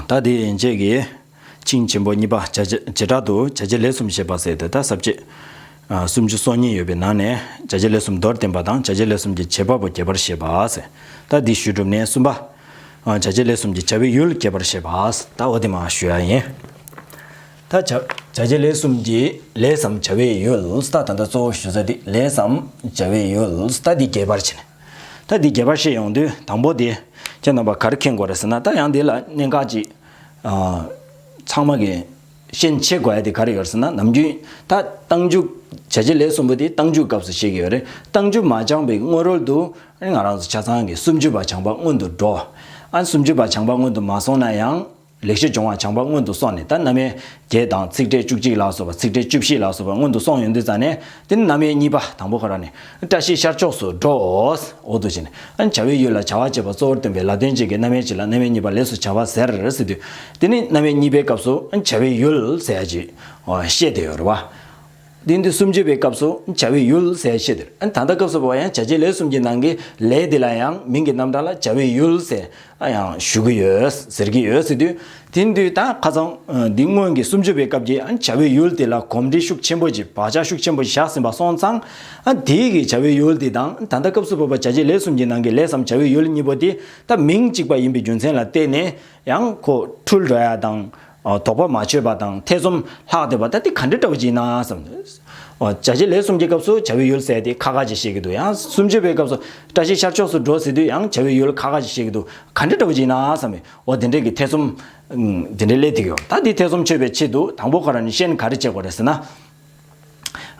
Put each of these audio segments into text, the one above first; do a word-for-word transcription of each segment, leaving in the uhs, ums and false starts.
ད་དེ་ཡན་ཆད་ཀྱི་ཆིངས་ཆེན་པོ་གཉིས་པ་བྱ་བྱེད་བྱེ་བྲག་ཏུ་བྱ་བྱེད་ལས་གསུམ་བཤད་པ་ཟེར་ཏེ། ད་ས་བཅད་ཨ་སུམ་ཅུ་སོ་གཉིས་ཡོད་པའི་ནང་ནས་བྱ་བྱེད་ལས་གསུམ་མདོར་བསྟན་པ་དང་། བྱ་བྱེད་ལས་གསུམ་གྱི་བྱེད་པ་པོ་རྒྱས་པར་བཤད་པ་ཟེར། ད་འདི་ཞུས་གྲུབ་ནས་གསུམ་པ། ཨ་བྱ་བྱེད་ལས་གསུམ་གྱི་བྱ་བའི་ཡུལ་རྒྱས་པར་བཤད་པ་ཟེར། ད་འོ་དེ་མར་ཞུ་ཡ་ཡིན། ད་བྱ་བྱ་བྱེད་ལས་གསུམ་གྱི་ལས་སམ་བྱ་བའི་ཡུལ་ཟེར། ད་ད་ལྟ་གཙོ་བོ་ཞུ་ས་དེ་ལས་སམ་བྱ་བའི་ཡུལ་ཟེར། ད་འདི་རྒྱས་པར་བྱས་ནས། ད་འདི་རྒྱས་པར་བཤད་ཡོང་དུས་དང་པོ་དེ་ཁྱེད་རྣམ་པ་ག་རེ་མཁྱེན་དགོས་རེད་ཟེར་ན། ད་ཡང་འདི་ལ་གནད་འགག་ཅིག་ཨ་ཚང་མ་གིས་ཤེས་ཆེ་དགོས་ཡ་དེ་ག་རེ་ཡོད་ཟེར་ན། ནམ་རྒྱུན་ད་རྟགས་འཇུག་བྱ་བྱེད་ལས་གསུམ་པོ་དེ་རྟགས་འཇུག་སྐབས་སུ་བཤད་ཀྱི་ཡོད་རེད། རྟགས་འཇུག་མ་སྦྱངས་པའི་སྔོན་རོལ་དུ་ང་རང་ཚོ་ཆ་ཚང་གིས་སུམ་ཅུ་པ་སྦྱངས་པ་སྔོན་དུ་འགྲོ། ཨ་སུམ་ཅུ་པ་སྦྱངས་པ་སྔོན་དུ་མ་སོང་ན་ཡང་། ལེགས་བཤད་ལྗོན་དབང་སྦྱངས་པ་སྔོན་དུ་སོང་ནས། ད་རྣམ་དབྱེ་བརྒྱད་དང་ཚིག་ཕྲད་བཅུ་གཅིག་ལ་སོགས་པ། ཚིག་ཕྲད་བཅུ་བཞི་ལ་སོགས་པ་སྔོན་དུ་སོང་ཡོང་དུས་ཙང་ནས། དེ་ནི་རྣམ་དབྱེ་གཉིས་པ་དང་པོ་ཁོ་རང་ནས་བཀྲ་ཤིས་ཤར་ཕྱོགས་སུ་འགྲོ། འོ་འདུག་བྱས་ནས། ཨ་བྱ་བའི་ཡུལ་ལ་བྱ་བ་བྱེད་པ་གཙོ་བོར་སྟོན་པའི་ལ་དོན་ཅན་གྱི་རྣམ་དབྱེ་གཅིག་ལ་རྣམ་དབྱེ་གཉིས་པ་ལས་སུ་བྱ་བ་ཟེར་ཟེར་དུས། དེ་ནི་རྣམ་དབྱེ་གཉིས་པའི་སྐབས་སུ་ཨ་བྱ་བའི་ཡུལ་ཟེར་ཡ་ཅིག་ཨོ་བཤད་དེ་ཡོད་རེད་བ། དེ་འདི་སུམ་ཅུ་པའི་སྐབས་སུ་བྱ་བའི་ཡུལ་ཟེར་བཤད་དེ། ཨ་ད་ལྟ་སྐབས་སུ་བབ་ཡང་བྱ་བྱེད་ལས་གསུམ་གྱི་ནང་གི་ལས་དེ་ལ་ཡང་མིང་གི་རྣམ་གྲངས་ལ་བྱ་བའི་ཡུལ་ཟེར་ཨ་ཡང་ཞུ་གི་ཡོད་ཟེར་གྱི་ཡོད་ཟེར་དུས། དེ་འདི་ད་ཁ་སང་ཨ་འདི་སྔོན་གྱི་སུམ་ཅུ་པའི་སྐབས་ཀྱི་ཨ་བྱ་བའི་ཡུལ་དེ་ལ་གོམས་འདྲིས་ཤུགས་ཆེན་པོ་ཅིག་བག་ཆགས་ཤུགས་ཆེན་པོ་ཞིག་བཞག་ཟིན་པ་སོང་ཙང་། ཨ་དེའི་གི་བྱ་བའི་ཡུལ་དེ་དང་ད་ལྟ་སྐབས་སུ་བབ་པ་བྱ་བྱེད་ལས་གསུམ་གྱི་ནང་གི་ལས་སམ་བྱ་བའི་ཡུལ་གཉིས་པོ་དེ་ད་མིང་གཅིག་པ་ཡིན་པའི་རྒྱུ་མཚན་ལ་བརྟེན་ནས། ཡང་ཁོ་འཁྲུལ་འགྲོ་ཡ་དང་། ཨ་དོགས་པ་མ་ཆོད་པ་དང་ཐེ་ཚོམ་ལྷག་བསྡད་པ་ད་དེ་ག་འདྲ་འདྲ་བོ་ཅིག་ཡིན་ན་བསམ། ཨ་བྱ་བྱེད་ལས་གསུམ་གྱི་སྐབས་སུ་བྱ་བའི་ཡུལ་ཟེར་དེ་ཁག་ཁག་ཅིག་བཤད་ཀྱི་འདུག་ཡང་སུམ་ཅུ་པའི་སྐབས་སུ་བཀྲ་ཤིས་ཤར་ཕྱོགས་སུ་འགྲོ་ཟེར་དུས་ཡང་བྱ་བའི་ཡུལ་ཁག་ཁག་ཅིག་བཤད་ཀྱི་འདུག་ག་འདྲ་འདྲ་བོ་ཅིག་ཡིན་ན་བསམ་པས། འོ་དེ་འདྲས་ཀྱི་ཐེ་ཚོམ་ཨུམ་དེ་འདྲས་སླེབས་བསྡད་ཀྱི་ཡོད། ད་དེ་ཐེ་ཚོམ་ཆོད་པའི་ཆེད་དུ་དང་པོ་ཁོ་རང་ནས་ཤེས་ན་ག་རེ་བྱེད་དགོས་རེད་ཟེར་ན།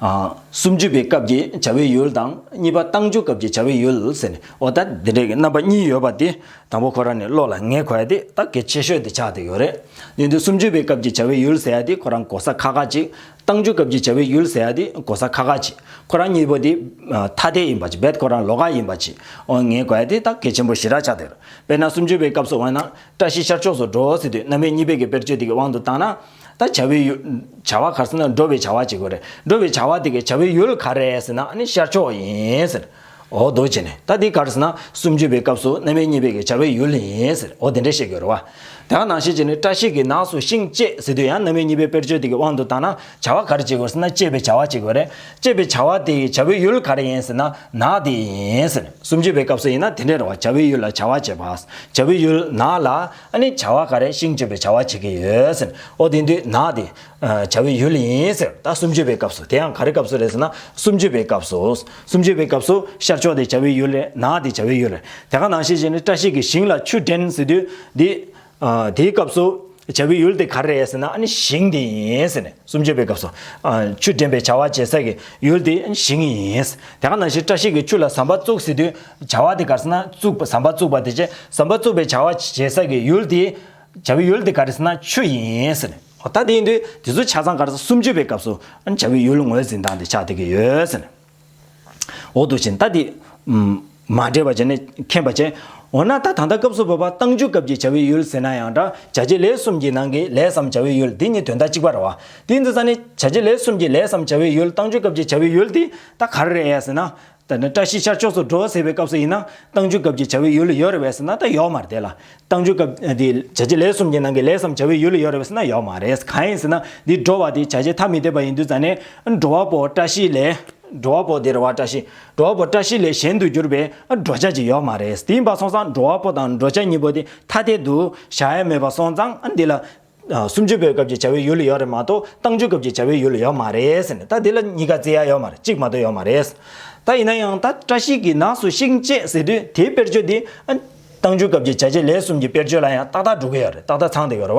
ཨ་སུམ་ཅུ་པའི་སྐབས་ཀྱི་བྱ་བའི་ཡུལ་དང་། གཉིས་པ་རྟགས་འཇུག་སྐབས་ཀྱི་བྱ་བའི་ཡུལ་ཟེར་ནས། འོ་ད་འདི་འདྲའི་རྣམ་པ་གཉིས་ཡོད་པ་དེ་དང་པོ་ཁོ་རང་ནས་བློ་ལ་ངེས་དགོས་ཡ་དེ་ད་གལ་ཆེ་ཤོས་དེ་ཆགས་བསྡད་ཡོད་རེད། ཡིན་དུས་སུམ་ཅུ་པའི་སྐབས་ཀྱི་བྱ་བའི་ཡུལ་ཟེར་ཡ་དེ་ཁོ་རང་གོ་ས་ཁག་ཁག་ཅིག་རྟགས་འཇུག་སྐབས་ཀྱི་བྱ་བའི་ཡུལ་ཟེར་ཡ་དེ་གོ་ས་ཁག་ཁག་ཅིག་ཁོ་རང་གཉིས་པོ་དེ་ཨ་ཐ་དད་ཡིན་པ་ཅིག་རྦད་ཁོ་རང་ལོགས་ཀ་ཡིན་པ་ཅིག་འོ་ངེས་དགོས་ཡ་དེ་ད་གལ་ཆེན་པོ་ཞེ་དྲག་ཆགས་བསྡད་ཡོད་རེད། དཔེར་ན་སུམ་ཅུ་པའི་སྐབས་སུ་འོ་ན། བཀྲ་ཤིས་ཤར་ཕྱོགས་སུ་འགྲོ་ཟེར་དུས་རྣམ་དབྱེ་གཉིས་པའི་གི་དཔེར་བརྗོད་དེ་གི་དབང་དུ་བཏང་ན། ད་བྱ་བའི་ཡུལ། བྱ་བ་ག་རེ་ཟེར་ན་འགྲོ་བའི་བྱ་བ་བྱེད་དགོས་རེད། འགྲོ་བའི་བྱ་བ་དེ་གི་བྱ་བའི་ཡུལ་ག་རེ་རེད་ཟེར་ན་ཨ་ནི་ཤར་ཕྱོགས་ཡིན་ཟེར། འོ་འདུག་བྱས་ནས་ད་དེ་ག་རེ་ཟེར་ན་སུམ་ཅུ་པའི་སྐབས་སུ་རྣམ་དབྱེ་གཉིས་པའི་གི་བྱ་བའི་ཡུལ་ཡིན་ཟེར། འོ་དེ་འདྲ་བཤད་དགོས་རེད་བ། དེ་ག་ནང་བཞིན་བྱས་ནས་བཀྲ་ཤིས་ཀྱི་ནགས་སུ་ཤིང་བཅད་ཟེར་དུས་ཡང་རྣམ་དབྱེ་གཉིས་པའི་དཔེར་བརྗོད་དེ་གི་དབང་དུ་བཏང་ན་བྱ་བ་ག་རེ་བྱེད་དགོས་ཟེར་ན་བཅད་པའི་བྱ་བ་བྱེད་དགོས་རེད། བཅད་པའི་བྱ་བ་དེ་ཡི་བྱ་བའི་ཡུལ་ག་རེ་ཡིན་ཟེར་ན་ནགས་དེ་ཡིན་ཟེར། སུམ་ཅུ་པའི་སྐབས་སུ་ཡིན་ན་དེ་འདྲ་རེད་བ། བྱ་བའི་ཡུལ་ལ་བྱ་བ་བྱེད་པ། བྱ་བའི་ཡུལ་ནགས་ལ་ཨ་ནི་བྱ་བ་ག་རེ་ཤིང་གཅོད་པའི་བྱ་བ་བྱེད་ཀྱི་ཡོད་ཟེར། ཨོ་དེ་དུས་ནགས་དེ་ཨ་བྱ་བའི་ཡུལ་ཡིན་ཟེར། ད་སུམ་ཅུ་པའི་སྐབས་སུ། དེ་ཡང་ག་རེ་སྐབས་སུ་རེད་ཟེར་ན་སུམ་ཅུ་པའི་སྐབས་སུ། སུམ་ཅུ་པའི་སྐབས་སུ་ཤར་ཕྱོགས་དེ་བྱ་བའི་ཡུལ་རེད། ནགས་དེ་བྱ་བའི་ཡུལ་རེད། དེ་ག་ནང་བཞིན་བྱས་ནས་བཀྲ་ཤིས་ཀྱི་ཞིང་ལ་ཆུ་འདྲེན་ཟེར་དུས་འདི་ཨ་དེའི་སྐབས་སུ་བྱ་བའི་ཡུལ་དེ་ག་རེ་རེད་ཟེར་ན་ཨ་ནི་ཞིང་དེ་ཡིན་ཟེར་ནས། སུམ་ཅུ་པའི་སྐབས་སུ། ཨ་ཆུ་འདྲེན་པའི་བྱ་བ་བྱེད་ས་གི་ཡུལ་དེ་ཞིང་ཡིན། དེ་ག་ནང་བཞིན་བཀྲ་ཤིས་ཀྱིས་ཆུ་ལ་ཟམ་པ་བཙུགས་ཟེར་དུས་བྱ་བ་དེ་ག་རེ་ཟེར་ན་བཙུགས་པ། ཟམ་པ་བཙུགས་པ་དེ་བྱས། ཟམ་པ་བཙུགས་པའི་བྱ་བ་བྱེད་ས་གི་ཡུལ་དེ། བྱ་བའི་ཡུལ་དེ་ག་རེ་ཟེར་ན་ཆུ་ཡིན་ཟེར། འོ་ད་དེ་ཡིན་དུས་དེ་ཚོ་ཆ་ཚང་ག་རེ་ཟེར། སུམ་ཅུ་པའི་སྐབས་སུ་བྱ་བའི་ཡུལ་ངོས་འཛིན་སྟངས་དེ་ཆགས་བསྡད་ཀྱི་ཡོད་ཟེར། འོ་འདུག་བྱས་ད་དེ་མ་འདྲེས་པ་བྱས་ནས་མཁྱེན་པ་བྱས། འོ་ན་ད་ད་ལྟ་སྐབས་སུ་བབ་པ་རྟགས་འཇུག་སྐབས་ཀྱི་བྱ་བའི་ཡུལ་ཟེར་ན་ཡང་འདྲ། བྱ་བྱེད་ལས་གསུམ་གྱི་ནང་གི་ལས་སམ་བྱ་བའི་ཡུལ་འདི་གཉིས་དོན་དག་གཅིག་པ་རེད་བ། དེ་ཡིན་དུས་ཙང་ནས་བྱ་བྱེད་ལས་གསུམ་གྱི་ལས་སམ་བྱ་བའི་ཡུལ། རྟགས་འཇུག་སྐབས་ཀྱི་བྱ་བའི་ཡུལ་འདི་ད་ག་རེ་རེད་ཡ་ཟེར་ན། ད་ནི་བཀྲ་ཤིས་ཤར་ཕྱོགས་སུ་འགྲོ་ཟེར་བའི་སྐབས་སུ་ཡིན་ན་རྟགས་འཇུག་སྐབས་ཀྱི་བྱ་བའི་ཡུལ་ཡོད་རེད་པས་ཟེར་ན་ད་ཡོད་མ་རེད་དེ་ལ། རྟགས་འཇུག་སྐབས་དེ་བྱ་བྱེད་ལས་གསུམ་གྱི་ནང་གི་ལས་སམ་བྱ་བའི་ཡུལ་ཡོད་རེད་པས་ཟེར་ན་ཡོད་མ་རེད། གང་ཡིན་ཟེར་ན་འདི་འགྲོ་བ་དེ་བྱ་བྱེད་ཐ་མི་དད་པ་ཡིན་དུས་ཙང་ནས་འགྲོ་བ་པོ་བཀྲ་ཤིས་ལས། འགྲོ་བ་པོ་དེ་རེད་བ། བཀྲ་ཤིས། འགྲོ་བ་པོ་བཀྲ་ཤིས་ལས་གཞན་དུ་གྱུར་པའི་འགྲོ་བྱ་ཅིག་ཡོད་མ་རེད། དེ་ཡིན་པ་སོང་ཙང་འགྲོ་བ་པོ་དང་འགྲོ་བྱ་གཉིས་པོ་དེ་ཐ་དད་དུ་བཞག་ཡ་མེད་པ་སོང་ཙང་འདི་ལ། ཨ་སུམ་ཅུ་པའི་སྐབས་ཀྱི་བྱ་བའི་ཡུལ་ཡོད་རེད་མ་གཏོགས་རྟགས་འཇུག་སྐབས་ཀྱི་བྱ་བའི་ཡུལ་ཡོད་མ་རེད་ཟེར་ནས། ད་འདི་ལ་གཉིས་ཀ་བརྩི་ཡ་ཡོད་མ་རེད། གཅིག་མ་གཏོགས་ཡོད་མ་རེད། ད་ཡིན་ན་ཡང་ད་བཀྲ་ཤིས་ཀྱི་ནགས་སུ་ཤིང་བཅད་ཟེར་དུས་དེའི་དཔེར་བརྗོད་འདི་ཨ་རྟགས་འཇུག་སྐབས་ཀྱི་བྱ་བྱེད་ལས་གསུམ་གྱི་དཔེར་བརྗོད་ལ་ཡང་ཏག་ཏག་འགྲོ་གི་ཡོད་རེད། ཏག་ཏག་ཚང་བསྡད་ཡོད་རེད་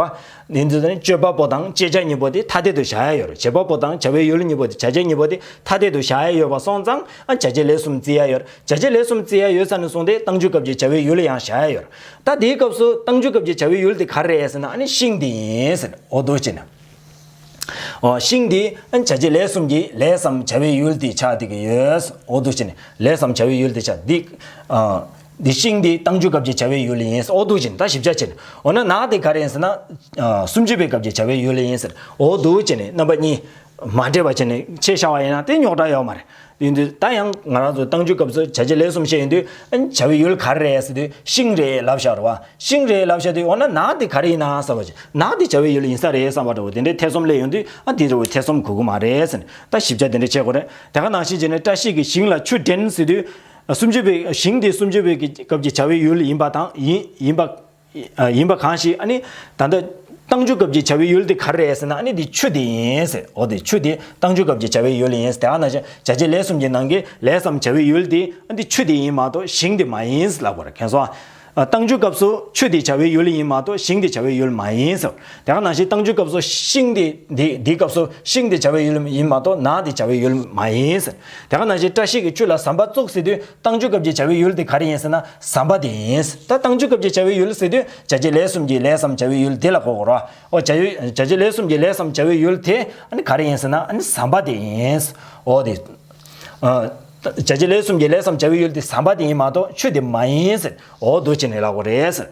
བ། འདི་ཚོ་ནི་སྤྱོད་པ་པོ་དང་བཅད་བྱ་གཉིས་པོ་དེ་ཐ་དད་དུ་བཞག་ཡ་ཡོད་རེད། བྱེད་པ་པོ་དང་བྱ་བའི་ཡུལ་གཉིས་པོ་དེ། བྱ་བྱེད་གཉིས་པོ་དེ་ཐ་དད་དུ་བཞག་ཡ་ཡོད་པ་སོང་ཙང་ཨ་བྱ་བྱེད་ལས་གསུམ་བརྩི་ཡ་ཡོད་རེད། བྱ་བྱེད་ལས་གསུམ་བརྩི་ཡ་ཡོད་ས་ནས་བཟུང་སྟེ་རྟགས་འཇུག་སྐབས་ཀྱི་བྱ་བའི་ཡུལ་ཡང་བཞག་ཡ་ཡོད་རེད། ད་དེའི་སྐབས་སུ་རྟགས་འཇུག་སྐབས་ཀྱི་བྱ་བའི་ཡུལ་དེ་ག་རེ་རེད་ཟེར་ན་ཨ་ནི་ཤིང་དེ་ཡིན་ཟེར། འོ་འདུག་བྱས་ནས། ཨོ་ཤིང་དེ་ཨ་ནི་བྱ་བྱེད་ལས་གསུམ་གྱི་ལས་སམ་བྱ་བའི་ཡུལ་དེ་ཆགས་བསྡད་ཀྱི་ཡོད། འོ་འདུག་བྱས་ནས་ལས་སམ་བྱ་བའི་ཡུལ་དེ་ཆགས་འདི། ཨ་ འདི་ཤིང་འདི་རྟགས་འཇུག་སྐབས་ཀྱི་བྱ་བའི་ཡུལ་ཡིན་ཟེར། འོ་འདུག་བྱས་ནས་ད་ཞིབ་ཆ་བྱས་ནས། འོ་ན་ནག་འདི་ག་རེ་ཡིན་ཟེར་ན། ཨ། སུམ་ཅུ་པའི་སྐབས་ཀྱི་བྱ་བའི་ཡུལ་ཡིན་ཟེར། འོ་འདུག་བྱས་ནས་རྣམ་པ་གཉིས་མ་འདྲེས་པ་བྱས་ནས་ཕྱེ་བཞག་པ་ཡིན་ན་དེ་རྙོག་དྲ་ཡོད་མ་རེད། དེ་ཡིན་དུས་ད་ཡང་ང་རང་ཚོ་རྟགས་འཇུག་སྐབས་སུ་བྱ་བྱེད་ལས་གསུམ་བཤད་ཡོང་དུས། ཨ། བྱ་བའི་ཡུལ་ག་རེ་རེད་ཟེར་དུས་ཤིང་རེད་ལབ་བཞག་རེད་བ། ཤིང་རེད་ལབ་བཞག་དུས་འོ་ན་ནག་འདི་ག་རེ་ཡིན་ན་བསམ་པ་བྱས། ནག་འདི་བྱ་བའི་ཡུལ་ཡིན་ས་རེད་བསམ་པ་འདྲ་བོ་དེ་འདྲའི་ཐེ་ཚོམ་སླེབས་ཡོང་དུས། ཨ། དེ་འདྲ་བོའི་ཐེ་ཚོམ་དགོས་ཀྱི་མ་རེད་ཟེར་ནས་ད་ཞིབ་ཆ་དེ་འདྲ་བྱེད་དགོས་རེད། དེ་ག་ནང་བཞིན་བྱས་ནས་བཀྲ་ཤིས་ཀྱིས་ཞིང་ལ་ཆུ་འདྲེན་ཟེར་དུས། ཨ། སུམ་ཅུ་པའི་ཤིང་འདི་སུམ་ཅུ་པའི་གི་སྐབས་ཀྱི་བྱ་བའི་ཡུལ་ཡིན་པ་དང་ཡིན་ཡིན་པ། ཨ། ཡིན་པ་གང་ཞིག་ཨ་ནི་ད་ལྟ་རྟགས་འཇུག་སྐབས་ཀྱི་བྱ་བའི་ཡུལ་དེ་ག་རེ་རེད་ཟེར་ན། ཨ་ནི་འདི་ཆུ་དེ་ཡིན་ཟེར། འོ་དེ་ཆུ་དེ་རྟགས་འཇུག་སྐབས་ཀྱི་བྱ་བའི་ཡུལ་ཡིན་ཟེར། དེ་ག་ནང་བཞིན་བྱ་བྱེད་ལས་གསུམ་གྱི་ནང་གི་ལས་སམ་བྱ་བའི་ཡུལ་དེ། ཨ། འདི་ཆུ་དེ་ཡིན་མ་གཏོགས་ཤིང་དེ་མ་ཡིན་ཟེར་ལབ་དགོས་རེད། མཁྱེན་སོང་ཨ། རྟགས་འཇུག་སྐབས་སུ་ཆུ་དེ་བྱ་བའི་ཡུལ་ཡིན་མ་གཏོགས་ཤིང་དེ་བྱ་བའི་ཡུལ་མ་ཡིན་ཟེར། དེ་ག་ནང་བཞིན་རྟགས་འཇུག་སྐབས་སུ་ཤིང་དེ་འདི་འདིའི་སྐབས་སུ་ཤིང་དེ་བྱ་བའི་ཡུལ་ཡིན་མ་གཏོགས་ནག་དེ་བྱ་བའི་ཡུལ་མ་ཡིན་ཟེར། དེ་ག་ནང་བཞིན་བཀྲ་ཤིས་ཀྱིས་ཆུ་ལ་ཟམ་པ་བཙུགས་ཟེར་དུས་རྟགས་འཇུག་སྐབས་ཀྱི་བྱ་བའི་ཡུལ་དེ་ག་རེ་ཡིན་ཟེར་ན་ཟམ་པ་དེ་ཡིན། ད་རྟགས་འཇུག་སྐབས་ཀྱི་བྱ་བའི་ཡུལ་ཟེར་དུས་བྱ་བྱེད་ལས་གསུམ་གྱི་ལས་སམ་བྱ་བའི་ཡུལ་དེ་ལ་གོ་དགོས་རེད་བ། འོ་བྱ་བྱེད་བྱ་བྱེད་ལས་གསུམ་གྱི་ལས་སམ་བྱ་བའི་ཡུལ་དེ་ཨ་ནི་ག་རེ་ཡིན་ཟེར་ན་ཨ་ནི་ཟམ་པ་དེ་ཡིན། འོ་དེ། ཨ། བྱ་བྱེད་ལས་གསུམ་གྱི་ལས་སམ་བྱ་བའི་ཡུལ་དེ་ཟམ་པ་དེ་ཡིན་མ་གཏོགས་ཆུ་དེ་མ་ཡིན་ཟེར། འོ་འདུག་བྱས་ནས་ལབ་དགོས་རེད་ཟེར།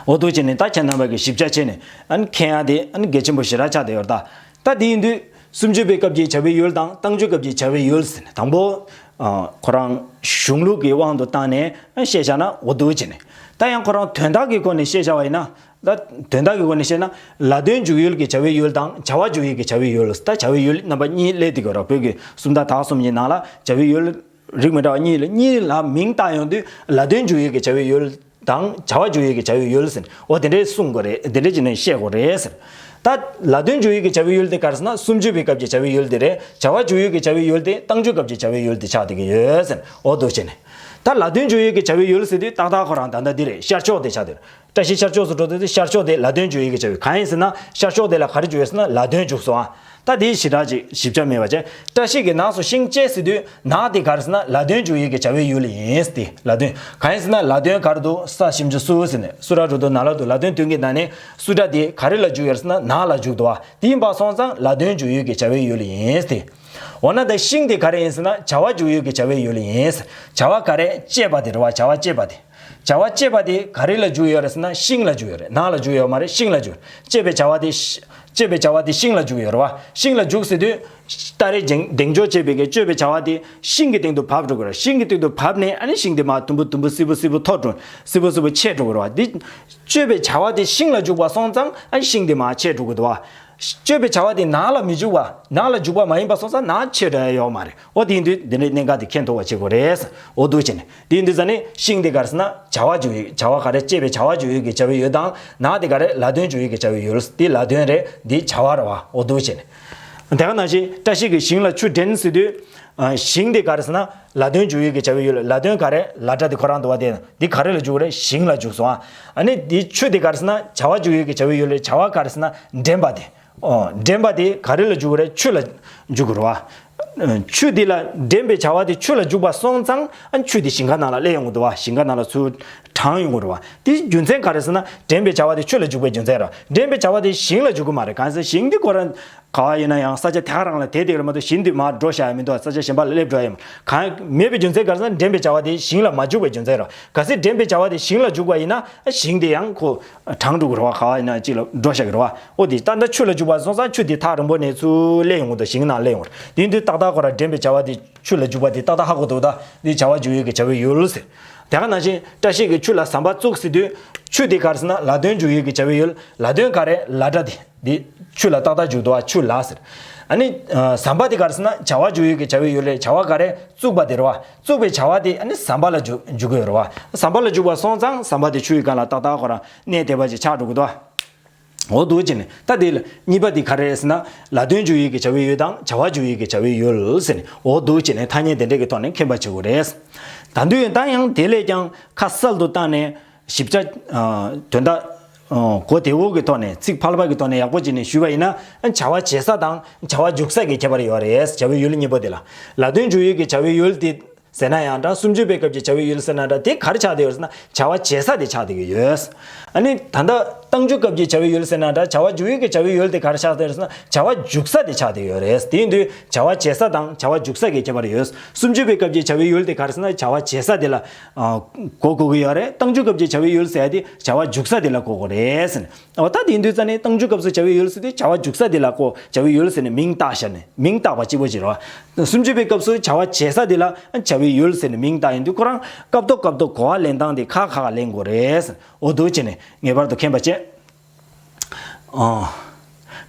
འོ་འདུག་བྱས་ནས་ད་ཁྱེད་རྣམ་པ་གིས་ཞིབ་ཆ་བྱས་ནས་ཨ་ནི་མཁྱེན་ཡ་དེ་ཨ་ནི་གལ་ཆེན་པོ་ཞེ་དྲག་ཆགས་བསྡད་ཡོད་རེད་ད། ད་དེ་ཡིན་དུས་སུམ་ཅུ་པའི་སྐབས་ཀྱི་བྱ་བའི་ཡུལ་དང་རྟགས་འཇུག་སྐབས་ཀྱི་བྱ་བའི་ཡུལ་ཟེར་ནས་དང་པོ། ཨ། ཁོ་རང་གཞུང་ལུགས་ཀྱི་དབང་དུ་བཏང་ནས་ཨ་བཤད་བཞག་ན་འོ་འདུག་བྱས་ནས། ད་ཡང་ཁོ་རང་དོན་དག་གི་སྒོ་ནས་བཤད་བཞག་པ་ཡིན་ན། ད་དོན་དག་གི་སྒོ་ནས་བཤད་ན། ལ་དོན་འཇུག་ཡུལ་གྱི་བྱ་བའི་ཡུལ་དང་བྱ་བ་འཇུག་ཡུལ་གྱི་བྱ་བའི་ཡུལ། ད་བྱ་བའི་ཡུལ་རྣམ་པ་གཉིས་སླེབས་བསྡད་ཀྱི་ཡོད་རེད། བོད་ཀྱི་སུམ་རྟགས་དག་གསུམ་གྱི་ནང་ལ་བྱ་བའི་ཡུལ་རིགས་མི་འདྲ་བ་གཉིས་ལ་གཉིས་ལ་མིང་བཏགས་ཡོང་དུས་ལ་དོན་འཇུག་ཡུལ་གྱི་བྱ་བའི་ཡུལ་དང་བྱ་བ་འཇུག་ཡུལ་གྱི་བྱ་བའི་ཡུལ་ཟེར་ནས་འོ་དེ་འདྲའི་གསུང་དགོས་རེད། དེ་འདྲ་བྱས་ནས་བཤད་དགོས་རེད་ཟེར། ད་ལ་དོན་འཇུག་ཡུལ་གྱི་བྱ་བའི་ཡུལ་དེ་ག་རེ་ཟེར་ན་སུམ་ཅུ་པའི་སྐབས་ཀྱི་བྱ་བའི་ཡུལ་དེ་རེད། བྱ་བ་འཇུག་ཡུལ་གྱི་བྱ་བའི་ཡུལ་དེ་རྟགས་འཇུག་སྐབས་ཀྱི་བྱ་བའི་ཡུལ་དེ་ཆགས་བསྡད་ཀྱི་ཡོད་ཟེར་ནས་འོ་འདུག་བྱས་ནས། ད་ལ་དོན་འཇུག་ཡུལ་གྱི་བྱ་བའི་ཡུལ་ཟེར་དུས་ཏག་ཏག་ཁོ་རང་ད་ལྟ་འདི་རེད། ཤར་ཕྱོགས་དེ་ཆགས་བསྡད་རེད། བཀྲ་ཤིས་ཤར་ཕྱོགས་སུ་འགྲོ་དུས་དེ་ཤར་ཕྱོགས་དེ་ལ་དོན་འཇུག་ཡུལ་གྱི་བྱ་བའི། གང་ཡིན་ཟེར་ན་ཤར་ཕྱོགས་དེ་ལ་ག་རེ་འཇུག་ཡོད་ཟེར་ན་ལ་དོན་འཇུག་སོང་ཨ། ད་དེའི་ཞེ་དྲག་ཅིག་ཞིབ་ཆ་མེད་པ་བྱས། བཀྲ་ཤིས་ཀྱིས་ནགས་སུ་ཤིང་བཅད་ཟེར་དུས་ནགས་དེ་ག་རེ་ཟེར་ན་ལ་དོན་འཇུག་ཡུལ་གྱི་བྱ་བའི་ཡུལ་ཡིན་ཏེ། ལ་དོན་གང་ཡིན་ཟེར་ན་ལ་དོན་ག་རེ་འདུག་ས་ཞིམ་ཆུ་སུ་ཟེར་ནས་སུ་ར་རུ་དོ་ན་ལ་དུ་ལ་དོན་དོན་གྱི་ནང་ནས་སུ་ར་དེ་ག་རེ་ལ་འཇུག་ཡོད་ཟེར་ན་ནགས་ལ་འཇུག་འདུག་བ། དེ་ཡིན་པ་སོང་ཙང་ལ་དོན་འཇུག་ཡུལ་གྱི་བྱ་བའི་ཡུལ་ཡིན་ཏེ། འོ་ན་ད་ཤིང་དེ་ག་རེ་ཡིན་ཟེར་ན་བྱ་བ་འཇུག་ཡུལ་གྱི་བྱ་བའི་ཡུལ་ཡིན། བྱ་བ་ག་རེ་བཅད་པ་དེ་རེད་བ། བྱ་བ་བཅད་པ་དེ། བྱ་བ་བཅད་པ་དེ་ག་རེ་ལ་འཇུག་ཡོད་རེད་ཟེར་ན་ཤིང་ལ་འཇུག་ཡོད་རེད། ནགས་ལ་འཇུག་ཡོད་མ་རེད། ཤིང་ལ་འཇུག་བཅད་པའི་བྱ་བ་དེ་ཤི- བཅད་པའི་བྱ་བ་དེ་ཤིང་ལ་འཇུག་ཡོད་རེད་བ། ཤིང་ལ་འཇུག་ཟེར་དུས། སྟ་རེ་འགྱིང་འདེང་འཇོག་བྱས་པའི་གི་བཅད་པའི་བྱ་བ་དེ་ཤིང་གི་སྟེང་དུ་བབས་འགྲོ་གི་རེད། ཤིང་གི་སྟེང་དུ་བབས་ནས་ཨ་ནི་ཤིང་དེ་མར་དུམ་བུ་དུམ་བུ་སིལ་བུ་སིལ་བུ་མཐོ་འགྲོ། སིལ་བུ་སིལ་བུ་ཆེ་འགྲོ་གི་རེད་བ། འདི་བཅད་པའི་བྱ་བ་དེ་ཤིང་ལ་འཇུག་པ་སོང་ཙང་ཨ་ནི་ཤིང་དེ་མར་ཆེ་འགྲོ་གི་འདུག་བ། བཅད་པའི་བྱ་བ་དེ་ནགས་ལ་མི་འཇུག་པ། ནགས་ལ་འཇུག་པ་མ་ཡིན་པ་སོང་ཙང་ནགས་ཆེ་འགྲོ་ཡ་ཡོད་མ་རེད། འོ་དེ་ཡིན་དུས་འདི་འདྲའི་གནད་འགག་དེ་མཁྱེན་ཐུབ་པ་བྱེད་དགོས་རེད། འོ་འདུག་བྱས་ནས་དེ་ཡིན་དུས་ཙ་ནི་ཤིང་དེ་ག་རེ་ཟེར་ན་བྱ་བ་འཇུག་ཡུལ། བྱ་བ་ག་རེ་བཅད་པའི་བྱ་བ་འཇུག་ཡུལ་གྱི་བྱ་བའི་ཡུལ་དང་ནགས་དེ་ག་རེ་ལ་དོན་འཇུག་ཡུལ་གྱི་བྱ་བའི་ཡུལ། དེ་ལ་དོན་རེད། འདི་བྱ་བ་རེད་བ། འོ་འདུག་བྱས་ནས། དེ་ག་ནང་བཞིན་བཀྲ་ཤིས་ཀྱིས་ཞིང་ལ་ཆུ་འདྲེན་ཟེར་དུས། ཨ། ཞིང་དེ་ག་རེ་ཟེར་ན་ལ་དོན་འཇུག་ཡུལ་གྱི་བྱ་བའི་ཡུལ། ལ་དོན་ག་རེ་ལ་སྒྲ་དེ་ཁོ་རང་འདུག་བ། དེ་འདི་ག་རེ་ལ་འཇུག་རེད། ཞིང་ལ་འཇུག་སོང་ཨ། ཨ་ནི་འདི་ཆུ་དེ་ག་རེ་ཟེར་ན་བྱ་བ་འཇུག་ཡུལ་གྱི་བྱ་བའི་ཡུལ་རེད། བྱ་བ་ག་རེ་ཟེར་ན་འདྲེན་པ་དེ། ཨོ། འདྲེན་པ་དེ་ག་རེ་ལ་འཇུག་རེད། ཆུ་ལ་འཇུག་དགོས་རེད་བ། ཆུ་དེ་ལ་འདྲེན་པའི་བྱ་བ་དེ་ཆུ་ལ་འཇུག་པ་སོང་ཙང་ཨ་ཆུ་དེ་ཞིང་ཁ་ནང་ལ་སླེབས་ཡོང་གི་འདུག་བ། ཞིང་ཁ་ནང་ལ་ཚུར་དྲངས་ཡོང་གི་རེད་བ། དེ་རྒྱུ་མཚན་ག་རེ་ཟེར་ན་འདྲེན་པའི་བྱ་བ་དེ་ཆུ་ལ་འཇུག་པའི་རྒྱུ་མཚན་རེད། འདྲེན་པའི་བྱ་བ་དེ་ཞིང་ལ་འཇུག་གི་མ་རེད། གང་ཟེར་ཞིང་དེ་ཁོ་རང་ག་བ་ཡིན་ན་ཡང་ས་ཆ་དེ་ག་རང་ལ་དེ་དེ་རེད་མ་གཏོགས་ཞིང་དེ་མར་འགྲོ་བཞག་ཡ་མི་འདུག་ས་ཆ་གཞན་པ་ལ་སླེབས་འགྲོ་ཡ་ཡིན། གང་མེད་པའི་རྒྱུ་མཚན་ག་རེ་ཟེར་ན་འདྲེན་པའི་བྱ་བ་དེ་ཞིང་ལ་མ་འཇུག་པའི་རྒྱུ་མཚན་རེད། གལ་སྲིད་འདྲེན་པའི་བྱ་བ་དེ་ཞིང་ལ་འཇུག་པ་ཡིན་ན་ཞིང་དེ་ཡང་ཁོ། དྲངས་འགྲོ་གི་རེད་བ། ག་བ་ཡིན་ན་གཅིག་ལ་འགྲོ་བཞག་གི་རེད་བ། འོ་དེ་ད་ལྟ་ཆུ་ལ་འཇུག་པ་སོང་ཙང་ཆུ་དེ་ཐག་རིང་པོ་ནས་ཚུར་སླེབས་ཡོང་གི་འདུག་ཞིང་ནང་སླེབས་ཡོང་གི་རེད། དེ་ཡིན་དུས་ཏག་ཏག་ཁོ་རང་འདྲེན་པའི་བྱ་བ་དེ་ཆུ་ལ་འཇུག་པ་དེ་ཏག་ཏག་ཧ་གོ་འདུག་ད་དེ་བྱ་བ་འཇུག་ཡུལ་གྱི་བྱ་བའི་ཡུལ་ཟེར། དེ་ག་ནང་བཞིན་བཀྲ་ཤིས་ཀྱིས་ཆུ་ལ་ཟམ་པ་བཙུགས་ཟེར་དུས་ཆུ་དེ་ག་རེ་ཟེར་ན་ལ་དོན་འཇུག་ཡུལ་གྱི་བྱ་བའི་ཡུལ། ལ་དོན་ག་རེ་ལ་སྒྲ་དེ། འདི་ཆུ་ལ་ཏག་ཏག་འཇུག་འདུག་བ། ཆུ་ལ་ཟེར། ཨ་ནི། ཨ། ཟམ་པ་དེ་ག་རེ་ཟེར་ན་བྱ་བ་འཇུག་ཡུལ་གྱི་བྱ་བའི་ཡུལ་རེད། བྱ་བ་ག་རེ་བཙུགས་པ་དེ་རེད་བ། བཙུགས་པའི་བྱ་བ་དེ་ཨ་ནི་ཟམ་པ་ལ་འཇུག་འཇུག་གི་ཡོད་རེད་བ། ཟམ་པ་ལ་འཇུག་པ་སོང་ཙང་ཟམ་པ་དེ་ཆུ་ཡི་སྒང་ལ་ཏག་ཏག་ཁོ་རང་གནས་བསྡད་པ་ཅིག་ཆགས་འགྲོ་གི་འདུག་བ། འོ་འདུག་བྱས་ནས་ད་དེ་ལ་གཉིས་པ་དེ་ག་རེ་རེད་ཟེར་ན་ལ་དོན་འཇུག་ཡུལ་གྱི་བྱ་བའི་ཡུལ་དང་བྱ་བ་འཇུག་ཡུལ་གྱི་བྱ་བའི་ཡུལ་ཟེར་ནས་འོ་འདུག་བྱས་ནས་ཐ་སྙད་དེ་འདྲས་ཀྱི་ཐོག་ནས་མཁྱེན་པ་བྱེད་དགོས་རེད། ད་དུང་ད་ཡང་དེ་ལས་ཀྱང་ཁ་གསལ་དུ་བཏང་ནས། ཞིབ་ཆ། ཨ། དོན་དག་ཨ། གོ་བདེ་བོ་གི་ཐོག་ནས་ཚིག་ཕལ་པ་གི་ཐོག་ནས་ཡག་པོ་བྱས་ནས་ཞུས་པ་ཡིན་ན། བྱ་བ་བྱེད་ས་དང་བྱ་བ་འཇུག་ས་གི་ཁྱད་པར་ཡོད་རེད། བྱ་བའི་ཡུལ་གཉིས་པོ་དེ་ལ། ལ་དོན་འཇུག་ཡུལ་གྱི་བྱ་བའི་ཡུལ་དེ་ ཟེར་ན་ཡང་འདྲ། སུམ་ཅུ་པའི་སྐབས་ཀྱི་བྱ་བའི་ཡུལ་ཟེར་ན་འདྲ། དེ་ག་རེ་ཆགས་བསྡད་ཡོད་ཟེར་ན་བྱ་བ་བྱེད་ས་དེ་ཆགས་བསྡད་ཀྱི་ཡོད། ཨ་ནི་ད་ལྟ་རྟགས་འཇུག་སྐབས་ཀྱི་བྱ་བའི་ཡུལ་ཟེར་ན་འདྲ། བྱ་བ་འཇུག་ཡུལ་གྱི་བྱ་བའི་ཡུལ་དེ་ག་རེ་ཆགས་བསྡད་ཡོད་ཟེར་ན་བྱ་བ་འཇུག་ས་དེ་ཆགས་བསྡད་ཡོད་རེད། དེ་ཡིན་དུས་བྱ་བ་བྱེད་ས་དང་བྱ་བ་འཇུག་ས་གི་ཁྱད་པར་ཡོད། སུམ་ཅུ་པའི་སྐབས་ཀྱི་བྱ་བའི་ཡུལ་དེ་ག་རེ་ཟེར་ན་བྱ་བ་བྱེད་ས་དེ་ལ་ཨ་གོ་དགོས་ཀྱི་ཡོད་རེད། རྟགས་འཇུག་སྐབས་ཀྱི་བྱ་བའི་ཡུལ་ཟེར་ཡ་དེ་བྱ་བ་འཇུག་ས་དེ་ལ་གོ་དགོས་རེད་ཟེར་ནས། འོ་ད་དེ་ཡིན་དུས་ཙ་ནས་རྟགས་འཇུག་སྐབས་སུ་བྱ་བའི་ཡུལ་ཟེར་དུས་བྱ་བ་འཇུག་ས་དེ་ལ་གོ། བྱ་བའི་ཡུལ་ཟེར་ནས་མིང་བཏགས་བཞག་ནས་མིང་བཏགས་པ་གཅིག་པོ་ཅིག་རེད་བ། སུམ་ཅུ་པའི་སྐབས་སུ་བྱ་བ་བྱེད་ས་དེ་ལ་བྱ་བའི་ཡུལ་ཟེར་ནས་མིང་བཏགས་ཡིན་དུས་ཁོ་རང་སྐབས་ཐོག་སྐབས་ཐོག་གོ་བ་ལེན་སྟངས་དེ་ཁག་ཁག་ལེན་དགོས་རེད། འོ་འདུག་བྱས་ནས་ངེས་པར་དུ་མཁྱེན་པ་བྱས། ཨོ།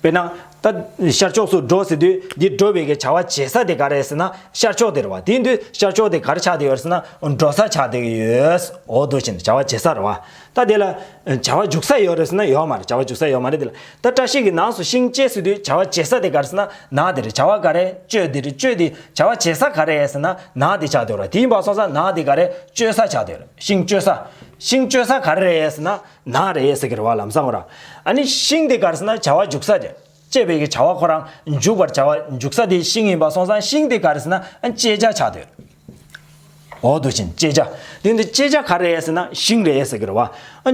དཔེར་ན། ད་ཤར་ཕྱོགས་སུ་འགྲོ་ཟེར་དུས་འདི་འགྲོ་བའི་གི་བྱ་བ་བྱེད་ས་དེ་ག་རེ་ཟེར་ན་ཤར་ཕྱོགས་དེ་རེད་བ། དེ་ཡིན་དུས་ཤར་ཕྱོགས་དེ་ག་རེ་ཆགས་བསྡད་ཡོད་ཟེར་ན་འགྲོ་ས་ཆགས་བསྡད་ཀྱི་ཡོད། འོ་འདུག་བྱས་ནས་བྱ་བ་བྱེད་ས་རེད་བ། ད་དེ་ལ་བྱ་བ་འཇུག་ས་ཡོད་རེད་ཟེར་ན་ཡོད་མ་རེད། བྱ་བ་འཇུག་ས་ཡོད་མ་རེད། དེ་ལ་ད་བཀྲ་ཤིས་ཀྱི་ནགས་སུ་ཤིང་གཅད་ཟེར་དུས་བྱ་བ་བྱེད་ས་དེ་ག་རེ་ཟེར་ན་ནགས་དེ་རེད། བྱ་བ་ག་རེ་གཅོད་དེ་རེད། གཅོད་དེ་བྱ་བ་བྱེད་ས་ག་རེ་ཟེར་ན་ནགས་དེ་ཆགས་བསྡད་ཡོད་རེད། དེ་ཡིན་པ་སོང་ཙང་ནགས་དེ་ག་རེ་གཅོད་ས་ཆགས་བསྡད་ཡོད་རེད། ཤིང་གཅོད་ས། ཤིང་གཅོད་ས་ག་རེ་རེད་ཟེར་ན། ནགས་རེད་ཟེར་གི་རེད་བ། ལམ་སང་ཁོ་རང་། ཨ་ནི་ཤིང་དེ་ག་རེ་ཟེར་ན་བྱ་བ་འཇུག་ས་རེད། གཅད་པའི་གི་བྱ་བ་ཁོ་རང་འཇུག་པར་བྱ་བ་འཇུག་ས་དེ་ཤིང་ཡིན་པ་སོང་ཙང་ཤིང་དེ་ག་རེ་ཟེར་ན་ཨ་གཅད་བྱ་ཆགས་བསྡད་ཡོད། འོ་འདུག་བྱས་ནས་གཅད་བྱ། དེ་འདི་གཅད་བྱ་ག་རེ་རེད་ཟེར་ན་ཤིང་རེད་ཟེར་གི་རེད་བ། ཨ་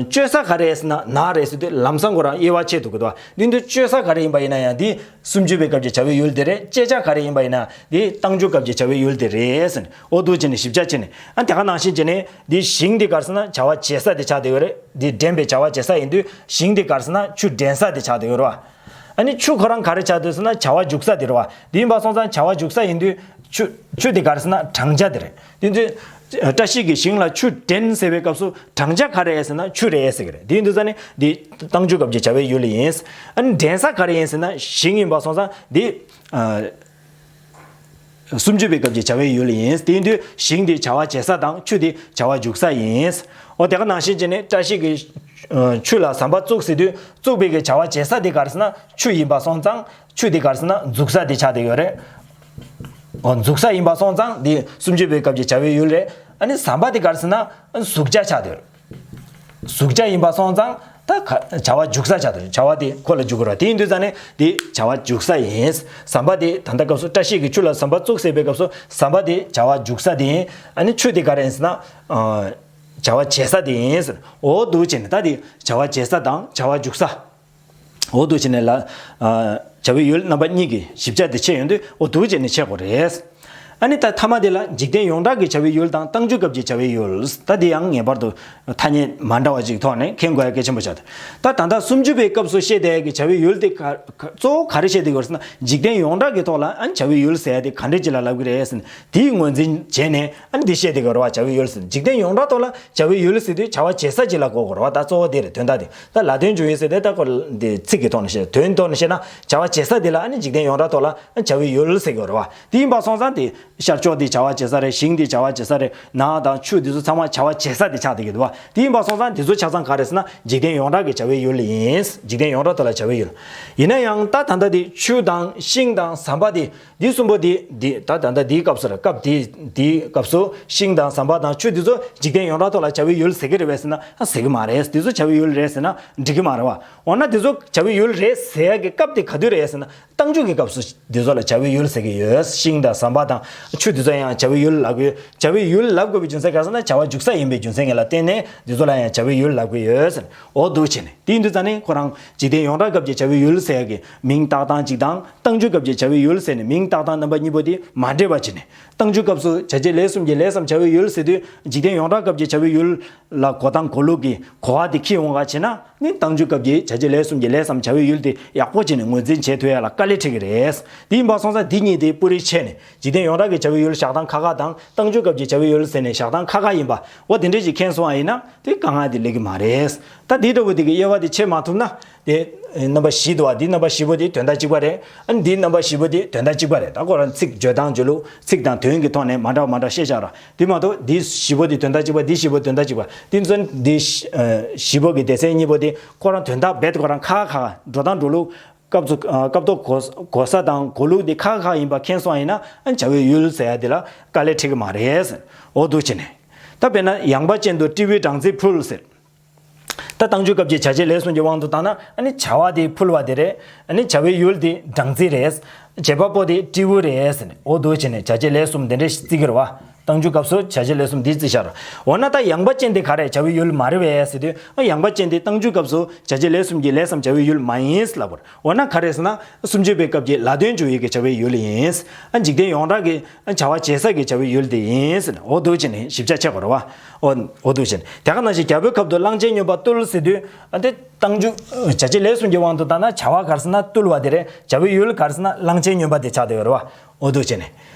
གཅོད་ས་ག་རེ་རེད་ཟེར་ན་ནགས་རེད་ཟེར་དུས་ལམ་སང་ཁོ་རང་དབྱེ་བ་ཕྱེ་ཐུབ་གི་འདུག་བ། དེ་འདི་གཅོད་ས་ག་རེ་ཡིན་པ་ཡིན་ན་ཡང་དེ། སུམ་ཅུ་པའི་སྐབས་ཀྱི་བྱ་བའི་ཡུལ་དེ་རེད། གཅད་བྱ་ག་རེ་ཡིན་པ་ཡིན་ན་དེ་རྟགས་འཇུག་སྐབས་ཀྱི་བྱ་བའི་ཡུལ་དེ་རེད་ཟེར་ནས། འོ་འདུག་བྱས་ནས་ཞིབ་ཆ་བྱས་ནས། ཨ་དེ་ག་ནང་བཞིན་བྱས་ནས་འདི་ཤིང་འདི་ག་རེ་ཟེར་ན་བྱ་བ་བྱེད་ས་དེ་ཆགས་བསྡད་ཡོད་རེད། འདི་འདྲེན་པའི་བྱ་བ་བྱེད་ས་ཡིན་དུས་ཤིང་འདི་ག་རེ་ཟེར་ན་ཆུ་འདྲེན་ས་དེ་ཆགས་བསྡད་ཡོད་རེད་བ། ཨ་ནི་ཆུ་ཁོ་རང་ག་རེ་ཆགས་འདུག་ཟེར་ན་བྱ་བ་འཇུག་ས་དེ་རེད་བ། འདི་ཡིན་པ་སོང་ཙང་བྱ་བ་འཇུག་ས་ཡིན་དུས་ཆུ་ཆུ་དེ་ག་རེ་ཟེར་ན་དྲང་བྱ་དེ་རེད། དེ་ཚོས་བཀྲ་ཤིས་ཀྱིས་ཤིང་ལ་ཆུ་འདྲེན་ཟེར་བའི་སྐབས་སུ་དྲང་བྱ་ག་རེ་ཟེར་ན་ཆུ་རེད་ཟེར་གི་རེད། དེ་ཡིན་དུས་ཙ་ནི་འདི་རྟགས་འཇུག་སྐབས་ཀྱི་བྱ་བའི་ཡུལ་ཡིན། ཨ་ནི་འདྲེན་ས་ག་རེ་ཡིན་ཟེར་ན་ཤིང་ཡིན་པ་སོང་ཙང་འདི། སུམ་ཅུ་པའི་སྐབས་ཀྱི་བྱ་བའི་ཡུལ་ཡིན། དེ་ཡིན་དུས་ཤིང་དེ་བྱ་བ་བྱེད་ས་དང་ཆུ་དེ་བྱ་བ་འཇུག་ས་ཡིན། འོ་དེ་ག་ནང་བཞིན་བྱས་ནས་བཀྲ་ཤིས་ཀྱིས་ཆུ་ལ་ཟམ་པ་བཙུགས་ཟེར་དུས་བཙུགས་པའི་གི་བྱ་བ་བྱེད་ས་དེ་ག་རེ་ཟེར་ན་ཆུ་ཡིན་པ་སོང་ཙང་ཆུ་དེ་ག་རེ་ཟེར་ན་འཛུགས་ས་དེ་ཆགས་བསྡད་ཡོད་རེད། འོ་འཛུགས་ས་ཡིན་པ་སོང་ཙང་དེ་སུམ་ཅུ་པའི་སྐབས་ཀྱི་བྱ་བའི་ཡུལ་རེད། ཨ་ནི་ཟམ་པ་དེ་ག་རེ་ཟེར་ན་ཟུག་བྱ་ཆགས་བསྡད་ཡོད་རེད། ཟུག་བྱ་ཡིན་པ་སོང་ཙང་ད་ག་བྱ་བ་འཇུག་ས་ཆགས་བསྡད་ཡོད་རེད། བྱ་བ་དེ་ཁོ་ལ་འཇུག་གི་རེད་བ། དེ་ཡིན་དུས་ཙ་ནི་དེ་བྱ་བ་འཇུག་ས་ཡིན། ཟམ་པ་དེ་ད་ལྟ་སྐབས་སུ་བཀྲ་ཤིས་ཀྱིས་ཆུ་ལ་ཟམ་པ་བཙུགས་ཟེར་བའི་སྐབས་སུ་ཟམ་པ་དེ་བྱ་བ་འཇུག་ས་དེ་ཡིན། ཨ་ནི་ཆུ་དེ་ག་རེ་ཡིན་ཟེར་ན། བྱ་བ་བྱེད་ས་དེ་ཡིན་ཟེར། འོ་འདུག་བྱས་ནས་ད་དེ་བྱ་བ་བྱེད་ས་དང་བྱ་བ་འཇུག་ས། འོ་འདུག་བྱས་ནས་ལ། བྱ་བའི་ཡུལ་རྣམ་པ་གཉིས་ཀྱི་ཞིབ་ཆ་དེ་ཕྱེ་ཡོང་དུས་འོ་འདུག་བྱས་ནས་ཕྱེ་དགོས་རེད། ཨ་ནི་ད་མཐའ་མ་དེ་ལ་འཇིག་རྟེན་ཡོངས་གྲགས་ཀྱི་བྱ་བའི་ཡུལ་དང་རྟགས་འཇུག་སྐབས་ཀྱི་བྱ་བའི་ཡུལ། ད་དེ་ཡང་ངེས་པར་དུ་ཐ་སྙད་མ་འདྲ་བ་ཅིག་ཐོག་ནས་མཁྱེན་དགོས་ཡ་གལ་ཆེན་པོ་ཆགས་འདུག་ད་ད་ལྟ་སུམ་ཅུ་པའི་སྐབས་སུ་བཤད་བསྡད་ཡ་གི་བྱ་བའི་ཡུལ་དེ་ག་ག་གཙོ་བོ་ག་རེ་བཤད་བསྡད་ཡོད་ཟེར་ན་འཇིག་རྟེན་ཡོངས་གྲགས་ཀྱི་ཐོག་ལ་ཨ་ནི་བྱ་བའི་ཡུལ་ཟེར་ཡ་དེ་ག་འདྲ་ཅིག་ལ་ལབ་ཀྱི་རེད་ཟེར་ན་དེའི་ངོས་འཛིན་བྱས་ནས་ཨ་ནི་འདི་བཤད་བསྡད་ཡོད་རེད་བ། བྱ་བའི་ཡུལ་ཟེར་འཇིག་རྟེན་ཡོངས་གྲགས་ཐོག་ལ། བྱ་བའི་ཡུལ་ཟེར་དུས་བྱ་བ་བྱེད་ས་ཅིག་ལ་གོ་དགོས་རེད་བ། ད་གཙོ་བོ་དེ་རེད། དོན་དག་དེ་ད་ལ་དོན་འཇུག་ཡུལ་ཟེར་དེ་ད་ཁོ་འདི་ཚིག་གི་ཐོག་ནས་བཤད། དོན་ཐོག་ནས་བཤད་ན་བྱ་བ་བྱེད་ས་དེ་ལ་ཨ་ནི་འཇིག་རྟེན་ཡོངས་གྲགས་ཐོག་ལ་བྱ་བའི་ཡུལ་ཟེར་གི་རེད་བ། དེ་ཡིན་པ་སོང་ཙང་དེ་ཤར་ཕྱོགས་དེ་བྱ་བ་བྱེད་ས་རེད། ཞིང་དེ་བྱ་བ་བྱེད་ས་རེད། ནགས་དང་ཆུ་དེ་ཚོ་ཚང་མ་བྱ་བ་བྱེད་ས་དེ་ཆགས་བསྡད་ཀྱི་འདུག་བ། དེ་ཡིན་པ་སོང་ཙང་དེ་ཚོ་ཆ་ཚང་ག་རེ་ཟེར་ན་འཇིག་རྟེན་ཡོངས་གྲགས་ཀྱི་བྱ་བའི་ཡུལ་ཡིན། འཇིག་རྟེན་ཡོངས་གྲགས་ཐོག་ལ་བྱ་བའི་ཡུལ། ཡིན་ན་ཡང་ད་ད་ལྟ་དེ་ཆུ་དང་ཤིང་དང་ཟམ་པ་དེ། འདི་གསུམ་པོ་འདི་འདི་ད་ད་ལྟ་འདིའི་སྐབས་སུ་ར་སྐབས་འདི་འདིའི་སྐབས་སུ་ཤིང་དང་ཟམ་པ་དང་ཆུ་འདི་ཚོ་འཇིག་རྟེན་ཡོངས་གྲགས་ཐོག་ལ་བྱ་བའི་ཡུལ་ཟེར་གི་རེད་པས་ཟེར་ན་ཨ་ཟེར་གི་མ་རེད། འདི་ཚོ་བྱ་བའི་ཡུལ་རེད་ཟེར་ན་འགྲིག་གི་མ་རེད་བ། འོ་ན་འདི་ཚོ་བྱ་བའི་ཡུལ་རེད་ཟེར་ཡ་གི་སྐབས་དེ་ག་དུས་རེད་ཟེར་ན་རྟགས་འཇུག་གི་སྐབས་སུ་འདི་ཚོ་ལ་བྱ་བའི་ཡུལ་ཟེར་གི་ཡོད། ཤིང་དང་ཟམ་པ་དང་ཆུ་འདི་ཚོ་ཡང་བྱ་བའི་ཡུལ་ལབ་གི་ཡོད། བྱ་བའི་ཡུལ་ལབ་དགོས་པའི་རྒྱུ་མཚན་ག་རེ་ཟེར་ན་བྱ་བ་འཇུག་ས་ཡིན་པའི་རྒྱུ་མཚན་ལ་བརྟེན་ནས་འདི་ཚོ་ལ་ཡང་བྱ་བའི་ཡུལ་ལབ་གི་ཡོད་ཟེར། འོ་འདུག་བྱས་ནས་དེ་ཡིན་དུས་ཙང་ནས་ཁོ་རང་འཇིག་རྟེན་ཡོངས་གྲགས་སྐབས་ཀྱི་བྱ་བའི་ཡུལ་ཟེར་ཡ་གི་མིང་བཏགས་སྟངས་གཅིག་དང་། རྟགས་འཇུག་སྐབས་ཀྱི་བྱ་བའི་ཡུལ་ཟེར་ནས་མིང་བཏགས་སྟངས་རྣམ་པ་གཉིས་པོ་དེ་མ་འདྲེས་པ་བྱས་ནས། རྟགས་འཇུག་སྐབས་སུ་བྱ་བྱེད་ལས་གསུམ་གྱི་ལས་སམ་བྱ་བའི་ཡུལ་ཟེར་དུས་འཇིག་རྟེན་ཡོངས་གྲགས་སྐབས་ཀྱི་བྱ་བའི་ཡུལ་ལ་གོ་སྟངས་གོ་ལུགས་ཀྱི་གོ་བ་དེ་འཁྱེར་ཡོང་བ་བྱས་ན་ནི་རྟགས་འཇུག་སྐབས་ཀྱི་བྱ་བྱེད་ལས་གསུམ་གྱི་ལས་སམ་བྱ་བའི་ཡུལ་དེ་ཡག་པོ་བྱས་ནས་ངོས་འཛིན་བྱེད་ཐུབ་ཡ་ལ་དཀའ་ལས་འཕྲད་ཀྱི་རེད། དེ་ཡིན་པ་སོང་ཙང་འདི་གཉིས་དེ་སྤུ་རིས་ཕྱེ་ནས་འཇིག་རྟེན་ཡོངས་གྲགས་ཀྱི་བྱ་བའི་ཡུལ་བཞག་སྟངས་ཁག་ཁག་དང་རྟགས་འཇུག་སྐབས་ཀྱི་བྱ་བའི་ཡུལ་ཟེར་ནས་བཞག་སྟངས་ཁག་ཁག་ཡིན་པ་འོ་དེ་འདྲས་ཞིག་མཁྱེན་སོང་བ་ཡིན་ན་དེ་དཀའ་ངལ་དེ་སླེབས་ཀྱི་མ་རེད། ད་འདི་འདྲ་བོ་དེ་གི་དབྱེ་བ་དེ་ཕྱེ་མ་ཐུབ་ན། དེ་རྣམ་པ་བཞི་འདུག་བ། འདི་རྣམ་པ་བཞི་པོ་དེ་དོན་དག་གཅིག་པ་རེད། ཨ་ནི་འདིའི་རྣམ་པ་བཞི་པོ་དེ་དོན་དག་གཅིག་པ་རེད། ད་ཁོ་རང་ཚིག་བརྗོད་སྟངས་བརྗོད་ལུགས་ཚིག་དང་དོན་གྱི་ཐོག་ནས་མ་འདྲ་བ་མ་འདྲ་བཤད་བཞག་ར། དེ་མ་གཏོགས་འདི་བཞི་པོ་དེ་དོན་དག་གཅིག་པ། འདི་བཞི་པོ་དོན་དག་གཅིག་པ། དེ་ཚོ་འདི་བཞི་པོ་གི་སྡེ་ཚན་གཉིས་པོ་དེ་ཁོ་རང་དོན་དག་རྦད་དེ་ཁོ་རང་ཁ་ཁ་འགྲོ་སྟངས་འགྲོ་ལུགས་སྐབས་སུ་སྐབས་ཐོག་གོ་གོ་ས་དང་གོ་ལུགས་དེ་ཁ་ཁ་ཡིན་པ་མཁྱེན་སོང་བ་ཡིན་ན་ཨ་ནི་བྱ་བའི་ཡུལ་ཟེར་ཡ་དེ་ལ་དཀའ་ལས་འཕྲད་ཀྱི་མ་རེད། འོ་འདུག་བྱས་ནས་ད་དཔེར་ན་ཡངས་པ་ཅན་དུ་སྤྲེའུའི་སྦྲང་རྩི་ཕུལ་ཟེར། ད་རྟགས་འཇུག་སྐབས་ཀྱི་བྱ་བྱེད་ལས་གསུམ་གྱི་དབང་དུ་བཏང་ན་ཨ་ནི་བྱ་བ་དེ་ཕུལ་བ་དེ་རེད། ཨ་ནི་བྱ་བའི་ཡུལ་དེ་སྦྲང་རྩི་རེད། བྱེད་པ་པོ་དེ་སྤྲེའུ་རེད་ཟེར་ནས་འོ་འདུག་བྱས་ནས་བྱ་བྱེད་ལས་གསུམ་དེ་འདྲས་བརྩི་གི་རེད་བ། རྟགས་འཇུག་སྐབས་སུ་བྱ་བྱེད་ལས་གསུམ་འདི་རྩིས་བཞག་རོ། འོ་ན་ད་ཡངས་པ་ཅན་དེ་ག་རེ་བྱ་བའི་ཡུལ་མ་རེད་པས་ཟེར་དུས། ཨ་ཡངས་པ་ཅན་དེ་རྟགས་འཇུག་སྐབས་སུ་བྱ་བྱེད་ལས་གསུམ་གྱི་ལས་སམ་བྱ་བའི་ཡུལ་མ་ཡིན་ལབ་པ་རེད། འོ་ན་ག་རེ་ཟེར་ན། སུམ་ཅུ་པའི་སྐབས་ཀྱི་ལ་དོན་འཇུག་ཡུལ་གྱི་བྱ་བའི་ཡུལ་ཡིན། ཨ་འཇིག་རྟེན་ཡོངས་གྲགས་ཀྱི་ཨ་བྱ་བ་བྱེད་ས་ཀྱི་བྱ་བའི་ཡུལ་དེ་ཡིན་ཟེར་ནས། འོ་འདུག་བྱས་ནས་ཞིབ་ཆ་ཆགས་པ་རེད་པ། འོ་འོ་འདུག་བྱས་ནས་དེ་ག་ནང་བཞིན་རྒྱལ་པོའི་ཁབ་ཏུ་གླང་ཆེན་སྨྱོན་པ་བཏུལ་ཟེར་དུས། ཨ་དེ་རྟགས་འཇུག་བྱ་བྱེད་ལས་གསུམ་གྱི་དབང་དུ་བཏང་ན་བྱ་བ་ག་རེ་ཟེར་ན་བཏུལ་བ་དེ་རེད། བྱ་བའི་ཡུལ་ག་རེ་ཟེར་ན་གླང་ཆེན་སྨྱོན་པ་དེ་ཆགས་བསྡད་ཡོད་རེད་པ། འོ་འདུག་བྱས་ནས།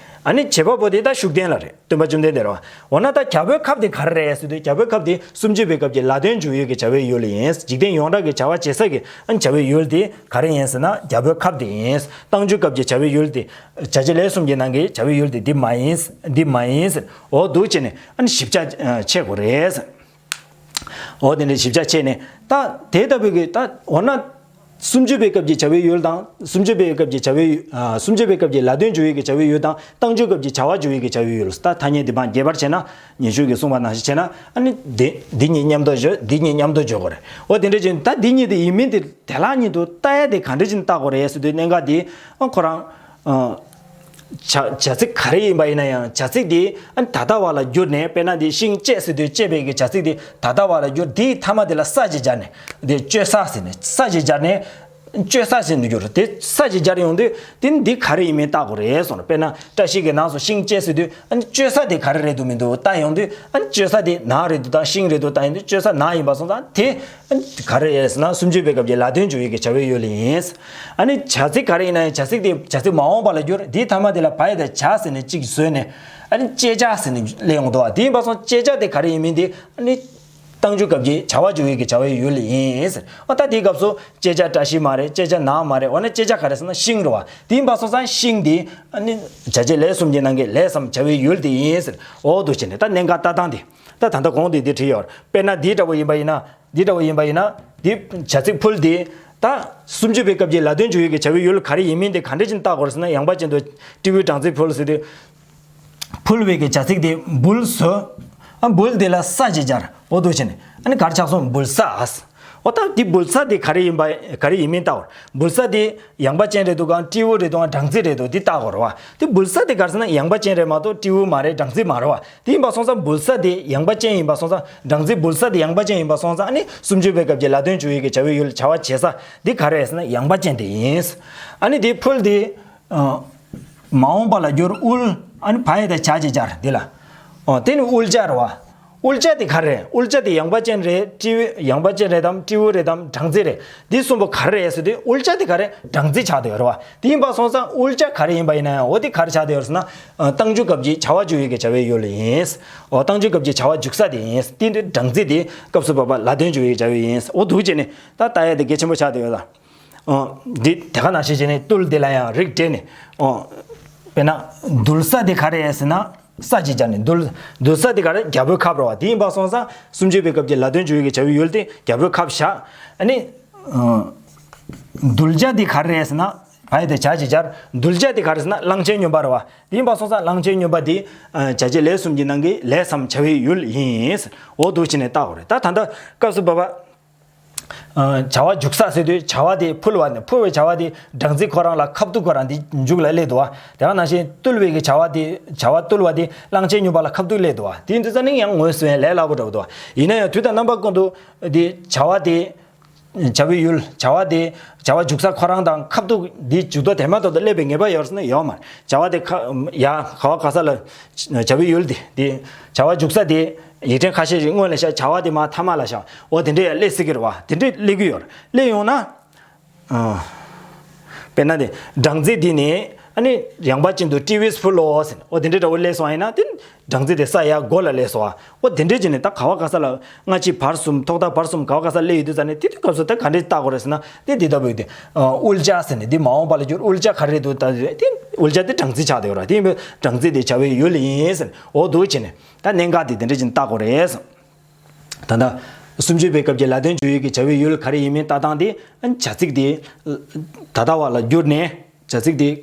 ཨ་ནི་བྱེད་པ་པོ་དེ་ད་ཤུགས་ལྡན་ལ་རེད། སྟོན་པ་བཅོམ་ལྡན་འདས་རེད་པ། འོ་ན་ད་རྒྱལ་པོའི་ཁབ་དེ་ག་རེ་རེད་ཟེར་དུས། རྒྱལ་པོའི་ཁབ་དེ་སུམ་ཅུ་པའི་སྐབས་ཀྱི་ལ་དོན་འཇུག་ཡུལ་གྱི་བྱ་བའི་ཡུལ་ཡིན། འཇིག་རྟེན་ཡོངས་གྲགས་ཀྱི་བྱ་བ་བྱེད་ས་ཀྱི་ཨ་བྱ་བའི་ཡུལ་དེ་ག་རེ་ཡིན་ཟེར་ན་རྒྱལ་པོའི་ཁབ་དེ་ཡིན། རྟགས་འཇུག་སྐབས་ཀྱི་བྱ་བའི་ཡུལ་དེ། བྱ་བྱེད་ལས་གསུམ་གྱི་ནང་གི་བྱ་བའི་ཡུལ་དེ་འདི་མ་ཡིན། འདི་མ་ཡིན། འོ་འདུག་བྱས་ནས་ཨ་ནི་ཞིབ་ཆ་ཨ་ཕྱེ་དགོས་རེད། འོ་དེ་འདྲ་ཞིབ་ཆ་ཕྱེ་ནས་ད་དེ་ལྟ་བུའི་གི་ད་འོ་ན། སུམ་ཅུ་པའི་སྐབས་ཀྱི་བྱ་བའི་ཡུལ་དང་། སུམ་ཅུ་པའི་སྐབས་ཀྱི་བྱ་བའི་ཡུལ། ཨ་སུམ་ཅུ་པའི་སྐབས་ཀྱི་ལ་དོན་འཇུག་ཡུལ་གྱི་བྱ་བའི་ཡུལ་དང་། རྟགས་འཇུག་སྐབས་ཀྱི་བྱ་བ་འཇུག་ཡུལ་གྱི་བྱ་བའི་ཡུལ། ད་ཐ་སྙད་འདི་མ་རྒྱས་པར་བྱས་ན། ཉན་ཤུགས་ཀྱིས་གསུངས་པ་ནང་བཞིན་བྱས་ན། ཨ་ནི་འདི་འདི་གཉིས་མཉམ་དུ་བརྗོད། འདི་གཉིས་མཉམ་དུ་བརྗོད་དགོས་རེད། འོ་དེ་འདྲ་བྱས་ད་འདི་གཉིས་དེ་ཡིན་མིན་དེ་དེ་ལ་ཉིད་དུ་ལྟ་ཡ་དེ་ག་འདྲ་ཅིག་ལྟ་དགོས་རེད་ཟེར་དུས། གནད་འགག་འདི་ཨ་ཁོ་རང་། ཨ། བྱ་བྱ་ཚིག་ག་རེ་ཡིན་པ་ཡིན་ན་ཡང་། བྱ་ཚིག་དེ་ཨ་ད་ལྟ་བ་ལ་བསྒྱུར་ནས། དཔེར་ན་འདི་ཤིང་བཅད་ཟེར་དུས་བཅད་པའི་གི་བྱ་ཚིག་དེ་ད་ལྟ་བ་ལ་བསྒྱུར། དེའི་མཐའ་མ་དེ་ལ་ས་ཅིག་སྦྱར་ནས། དེ་གཅོད་ས་ཟེར་ནས། ས་ཅིག་སྦྱར་ནས་གཅོད་ས་ཟེར་དུ་བསྒྱུར། དེ་ས་ཅིག་སྦྱར་ཡོང་དུས་དེ་འདི་ག་རེ་ཡིན་མིན་བལྟ་དགོས་རེད་གསུངས། དཔེར་ན་བཀྲ་ཤིས་ཀྱི་ནང་སུ་ཤིང་བཅད་ཟེར་དུས། ཨ་ནི་གཅོད་ས་དེ་ག་རེ་རེད་འདུག་མི་འདུག་བལྟ་ཡོང་དུས། ཨ་ནི་གཅོད་ས་དེ་ནགས་རེད་འདུག་དང་ཤིང་རེད་འདུག་བལྟ་ཡོང་དུས་གཅོད་ས་ནགས་ཡིན་པ་སོང་ཙང་དེ། ག་རེ་ཟེར་ན་སུམ་ཅུ་པའི་སྐབས་ཀྱི་ལ་དོན་འཇུག་ཡུལ་གྱི་བྱ་བའི་ཡུལ་ཡིན། ཨ་ནི་བྱ་ཚིག་ག་རེ་ཡིན་ན་ཡང་། བྱ་ཚིག་དེ་བྱ་ཚིག་མ་འོངས་པ་ལ་བསྒྱུར། དེའི་མཐའ་མ་དེ་ལ་བ་ཡ་བཏགས་བྱ་ཟེར་ནས་གཅིག་བཟོས་ནས། ཨ་ནི་བཅད་བྱ་ཟེར་ནས་སླེབས་ཡོང་འདུག་བ། དེ་ཡིན་པ་སོང་། བཅད་བྱ་དེ་ག་རེ་ཡིན་མིན་དེ་ཨ་ནི་རྟགས་འཇུག་སྐབས་ཀྱི་བྱ་བ་འཇུག་ཡུལ་གྱི་བྱ་བའི་ཡུལ་ཡིན་ཟེར། འོ་ད་དེའི་སྐབས་སུ་བཅད་བྱ་བཀྲ་ཤིས་མ་རེད། བཅད་བྱ་ནགས་མ་རེད། འོ་ན་བཅད་བྱ་ག་རེ་ཟེར་ན་ཤིང་རེད་བ། དེ་ཡིན་པ་སོང་ཙང་ཤིང་དེ་ཨ་ནི་བྱ་བྱེད་ལས་གསུམ་གྱི་ནང་གི་ལས་སམ་བྱ་བའི་ཡུལ་དེ་ཡིན་ཟེར། འོ་འདུག་བྱས་ནས་ད་གནད་འགག་ལྟ་སྟངས་དེ། ད་ད་ལྟ་གོང་དེ་དེ་བྲིས་ཡོད། དཔེར་ན་འདི་འདྲ་བོ་ཡིན་པ་ཡིན་ན། འདི་འདྲ་བོ་ཡིན་པ་ཡིན་ན། འདི་བྱ་ཚིག་ཕུལ་དེ། ད་སུམ་ཅུ་པའི་སྐབས་ཀྱི་ལ་དོན་འཇུག་ཡུལ་གྱི་བྱ་བའི་ཡུལ་ག་རེ་ཡིན་མིན་དེ་ག་འདྲ་ཅིག་བལྟ་དགོས་རེད་ཟེར་ན། ཡངས་པ་ཅན་དུ་སྤྲེའུའི་སྦྲང་རྩི་ཕུལ་ཟེར་དུས། ཕུལ་བའི་གི་བྱ་ཚིག་དེ་འབུལ་བཟོས། ཨ་འབུལ་དེ་ལ་ས་ཅིག་སྦྱར། འོ་འདུག་བྱས་ནས་ཨ་ནི་ག་རེ་ཆགས་སོང་། འབུལ་ས། འོ་ད་འདི་འབུལ་ས་དེ་ག་རེ་ཡིན་པ། ག་རེ་ཡིན་མིན་བལྟ་དགོས་རེད། འབུལ་ས་དེ་ཡངས་པ་ཅན་རེད་འདུག་གམ་སྤྲེའུ་རེད་འདུག་གམ་སྦྲང་རྩི་རེད་འདུག་འདི་བལྟ་དགོས་རེད་བ། དེ་འབུལ་ས་དེ་ག་རེ་ཟེར་ན་ཡངས་པ་ཅན་རེད་མ་གཏོགས་སྤྲེའུ་མ་རེད། སྦྲང་རྩི་མ་རེད་བ། དེ་ཡིན་པ་སོང་ཙང་འབུལ་ས་དེ་ཡངས་པ་ཅན་ཡིན་པ་སོང་ཙང་། སྦྲང་རྩི་འབུལ་ས་དེ་ཡངས་པ་ཅན་ཡིན་པ་སོང་ཙང་། ཨ་ནི་སུམ་ཅུ་པའི་སྐབས་ཀྱི་ལ་དོན་འཇུག་ཡུལ་གྱི་བྱ་བའི་ཡུལ་བྱ་བ་བྱེད་ས་འདི་ག་རེ་རེད་ཟེར་ན་ཡངས་པ་ཅན་དེ་ཡིན། ཨ་ནི་དེ་ཕུལ་དེ་ཨ་མ་འོངས་པ་ལ་བསྒྱུར། དབུལ། ཨ་ནི་བ་ཡ་བཏགས་བྱ་ཅིག་སྦྱར་འདི་ལ། ཨོ་དེ་ནི་དབུལ་བྱ་རེད་བ། དབུལ་བྱ་དེ་ག་རེ་རེད། དབུལ་བྱ་དེ་ཡངས་པ་ཅན་རེད། སྤྲེའུ་ཡངས་པ་ཅན་རེད་དམ་སྤྲེའུ་རེད་དམ་སྦྲང་རྩི་རེད། འདི་གསུམ་པོ་ག་རེ་རེད་ཟེར་དུས། དབུལ་བྱ་དེ་ག་རེ་སྦྲང་རྩི་ཆགས་བསྡད་ཡོད་རེད་བ། དེ་ཡིན་པ་སོང་ཙང་དབུལ་བྱ་ག་རེ་ཡིན་པ་ཡིན་ན་ཡང་། འོ་དེ་ག་རེ་ཆགས་བསྡད་ཡོད་ཟེར་ན། ཨ་རྟགས་འཇུག་སྐབས་ཀྱི་བྱ་བ་འཇུག་ཡུལ་གྱི་བྱ་བའི་ཡུལ་ཡིན། འོ་རྟགས་འཇུག་སྐབས་ཀྱི་བྱ་བ་འཇུག་ས་དེ་ཡིན། དེ་འདི་སྦྲང་རྩི་དེ་སྐབས་སུ་བབ་པ་ལ་དོན་འཇུག་ཡུལ་གྱི་བྱ་བའི་ཡིན། འོ་འདུག་བྱས་ནས་ད་ལྟ་ཡ་དེ་གལ་ཆེན་པོ་ཆགས་བསྡད་ཡོད་ལ། ཨ་འདི་དེ་ག་ནང་བཞིན་བྱས་ནས་བཏུལ་དེ་ལ་ཡང་རིགས་འགྲེ་ནས། ཨོ་དཔེར་ན་འདུལ་ས་དེ་ག་རེ་རེད་ཟེར་ན། ས་ཅིག་སྦྱར་ནས་འདུལ། འདུལ་ས་དེ་ག་རེ། རྒྱལ་པོའི་ཁབ་རེད་བ། དེ་ཡིན་པ་སོང་ཙང་སུམ་ཅུ་པའི་སྐབས་ཀྱི་ལ་དོན་འཇུག་ཡུལ་གྱི་བྱ་བའི་ཡུལ་དེ་རྒྱལ་པོའི་ཁབ་བཞག། ཨ་ནི་ཨ་འདུལ་བྱ་དེ་ག་རེ་རེད་ཟེར་ན། བ་ཡ་བཏགས་བྱ་ཅིག་སྦྱར། འདུལ་བྱ་དེ་ག་རེ་ཟེར་ན་གླང་ཆེན་སྨྱོན་པ་རེད་བ། དེ་ཡིན་པ་སོང་ཙང་གླང་ཆེན་སྨྱོན་པ་དེ་ཨ་བྱ་བྱེད་ལས་གསུམ་གྱི་ནང་གི་ལས་སམ་བྱ་བའི་ཡུལ་ཡིན། འོ་འདུག་བྱས་ནས་བལྟ་དགོས་རེད། ད་ད་ལྟ་སྐབས་སུ་བབ་པ། ཨ་བྱ་བ་འཇུག་ས་ཟེར་དུས་བྱ་བ་དེ་ཕུལ་བ་ནི། ཕུལ་བའི་བྱ་བ་དེ་སྦྲང་རྩི་ཁོ་རང་ལ་ཁ་ཐུག་ཁོ་རང་དེ་མཇུག་ལ་སླེབས་འདུག་བ། དེ་ག་ནང་བཞིན་བཏུལ་བའི་གི་བྱ་བ་དེ། བྱ་བ་བཏུལ་བ་དེ་གླང་ཆེན་སྨྱོན་པ་ལ་ཁ་ཐུག་སླེབས་འདུག་བ། དེ་ཡིན་དུས་ཙ་ནི་ཡང་ངོས་བཟུང་ཡ་ལས་སླ་པོ་འདྲ་བོ་འདུག་བ། ཡིན་ན་ཡང་དུས་དང་རྣམ་པ་ཀུན་ཏུ་དེ་བྱ་བ་དེ། བྱ་བའི་ཡུལ། བྱ་བ་དེ། བྱ་བ་འཇུག་ས་ཁོ་རང་དང་ཁ་ཐུག་དེ་མཇུག་ཏུ་དེ་མ་ཐག་ཏུ་སླེབས་པའི་ངེས་པ་ཡོད་ཟེར་ན་ཡོད་མ་རེད། བྱ་བ་དེ་ཁ་ཡ་ག་བ་ག་ས་ལ་བྱ་བའི་ཡུལ་དེ། དེ་བྱ་བ་འཇུག་ས་དེ། ཡིག་ཕྲེང་ཁ་ཤས་ཤིག་སྔོན་ལ་བཞག། བྱ་བ་དེ་མར་མཐའ་མ་ལ་བཞག། འོ་དེ་འདྲས་ཡང་སླེབས་སྲིད་ཀྱི་རེད་བ། དེ་འདྲས་སླེབས་ཀྱི་ཡོད་རེད། སླེབས་ཡོང་ན། ཨ། དཔེར་ན་དེ་སྦྲང་རྩི་འདི་ནི་ཨ་ནི་ཡངས་པ་ཅན་དུ་སྤྲེའུས་ཕུལ་ལོ་ཟེར། འོ་དེ་འདྲས་འདྲ་བོ་སླེབས་སོང་ཡིན་ན་དེ་སྦྲང་རྩི་དེ་ས་ཡ་མགོ་ལ་སླེབས་སོང་བ། འོ་དེ་འདྲས་བྱས་ནས་ད་ག་བ་ག་ས་ལ་སྔ་ཕྱི་བར་གསུམ་ཐོག་མཐའ་བར་གསུམ་ག་བ་ག་ས་སླེབས་ཡོད་དུས་ཙ་ནས་དེ་དུས་སྐབས་སུ་ད་ག་འདྲས་བལྟ་དགོས་རེད་ཟེར་ན། དེ་དེ་ལྟ་བུ་ཡོད་དེ། ཨ་དབུལ་བྱ་ཟེར་ནས་འདི་མ་འོངས་པ་ལ་བསྒྱུར། དབུལ་བྱ་ག་རེ་རེད་འདུག་ད་དེ་དབུལ་བྱ་དེ་སྦྲང་རྩི་ཆགས་བསྡད་ཡོད་ར། དེ་ཡིན་པས་སྦྲང་རྩི་དེ་བྱ་བའི་ཡུལ་ཡིན་ཟེར། འོ་འདུག་བྱས་ནས་ད་གནད་འགག་དེ་དེ་འདྲས་བྱས་ནས་བལྟ་དགོས་རེད། ད་ལྟ་སུམ་ཅུ་པའི་སྐབས་ཀྱི་ལ་དོན་འཇུག་ཡུལ་གྱི་བྱ་བའི་ཡུལ་ག་རེ་ཡིན་མིན་ལྟ་སྟངས་དེ། བྱ་ཚིག་དེ་ད་ལྟ་བ་ལ་བསྒྱུར་ནས། བྱ་ཚིག་དེ་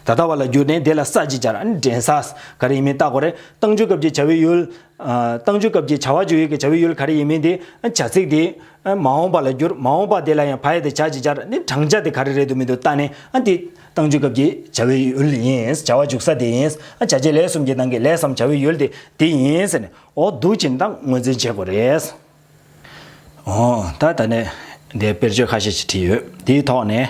ད་ལྟ་བ་ལ་བསྒྱུར་ནས་དེ་ལ་ས་ཅིག་སྦྱར། ཨ་ནི་དྲན་ས་ག་རེ་ཡིན་མིན་བལྟ་དགོས་རེད། རྟགས་འཇུག་སྐབས་ཀྱི་བྱ་བའི་ཡུལ། ཨ། རྟགས་འཇུག་སྐབས་ཀྱི་བྱ་བ་བརྗོད་ཡུལ་གྱི་བྱ་བའི་ཡུལ་ག་རེ་ཡིན་མིན་དེ། ཨ། བྱ་ཚིག་དེ། ཨ། མ་འོངས་པ་ལ་བསྒྱུར། མ་འོངས་པ་དེ་ལ་ཡང་བ་ཡ་དེ་བྱ་ཅིག་སྦྱར། ཨ་ནི་བགྲང་བྱ་དེ་ག་རེ་རེད་འདུག་མི་འདུག་བལྟས་ནས། ཨ། དེ་རྟགས་འཇུག་སྐབས་ཀྱི་བྱ་བའི་ཡུལ་ཡིན། བྱ་བ་འཇུག་ས་དེ་ཡིན། ཨ། བྱ་བྱེད་ལས་གསུམ་གྱི་ནང་གི་ལས་སམ་བྱ་བའི་ཡུལ་དེ་དེ་ཡིན་ཟེར་ནས། འོ་འདུག་བྱས་ནས་ད་ངོས་འཛིན་བྱེད་དགོས་རེད། འོ། ད་ད་ནས་འདིར་དཔེར་བརྗོད་ཁ་ཤས་ཤིག་བྲིས་ཡོད། དེའི་ཐོག་ནས།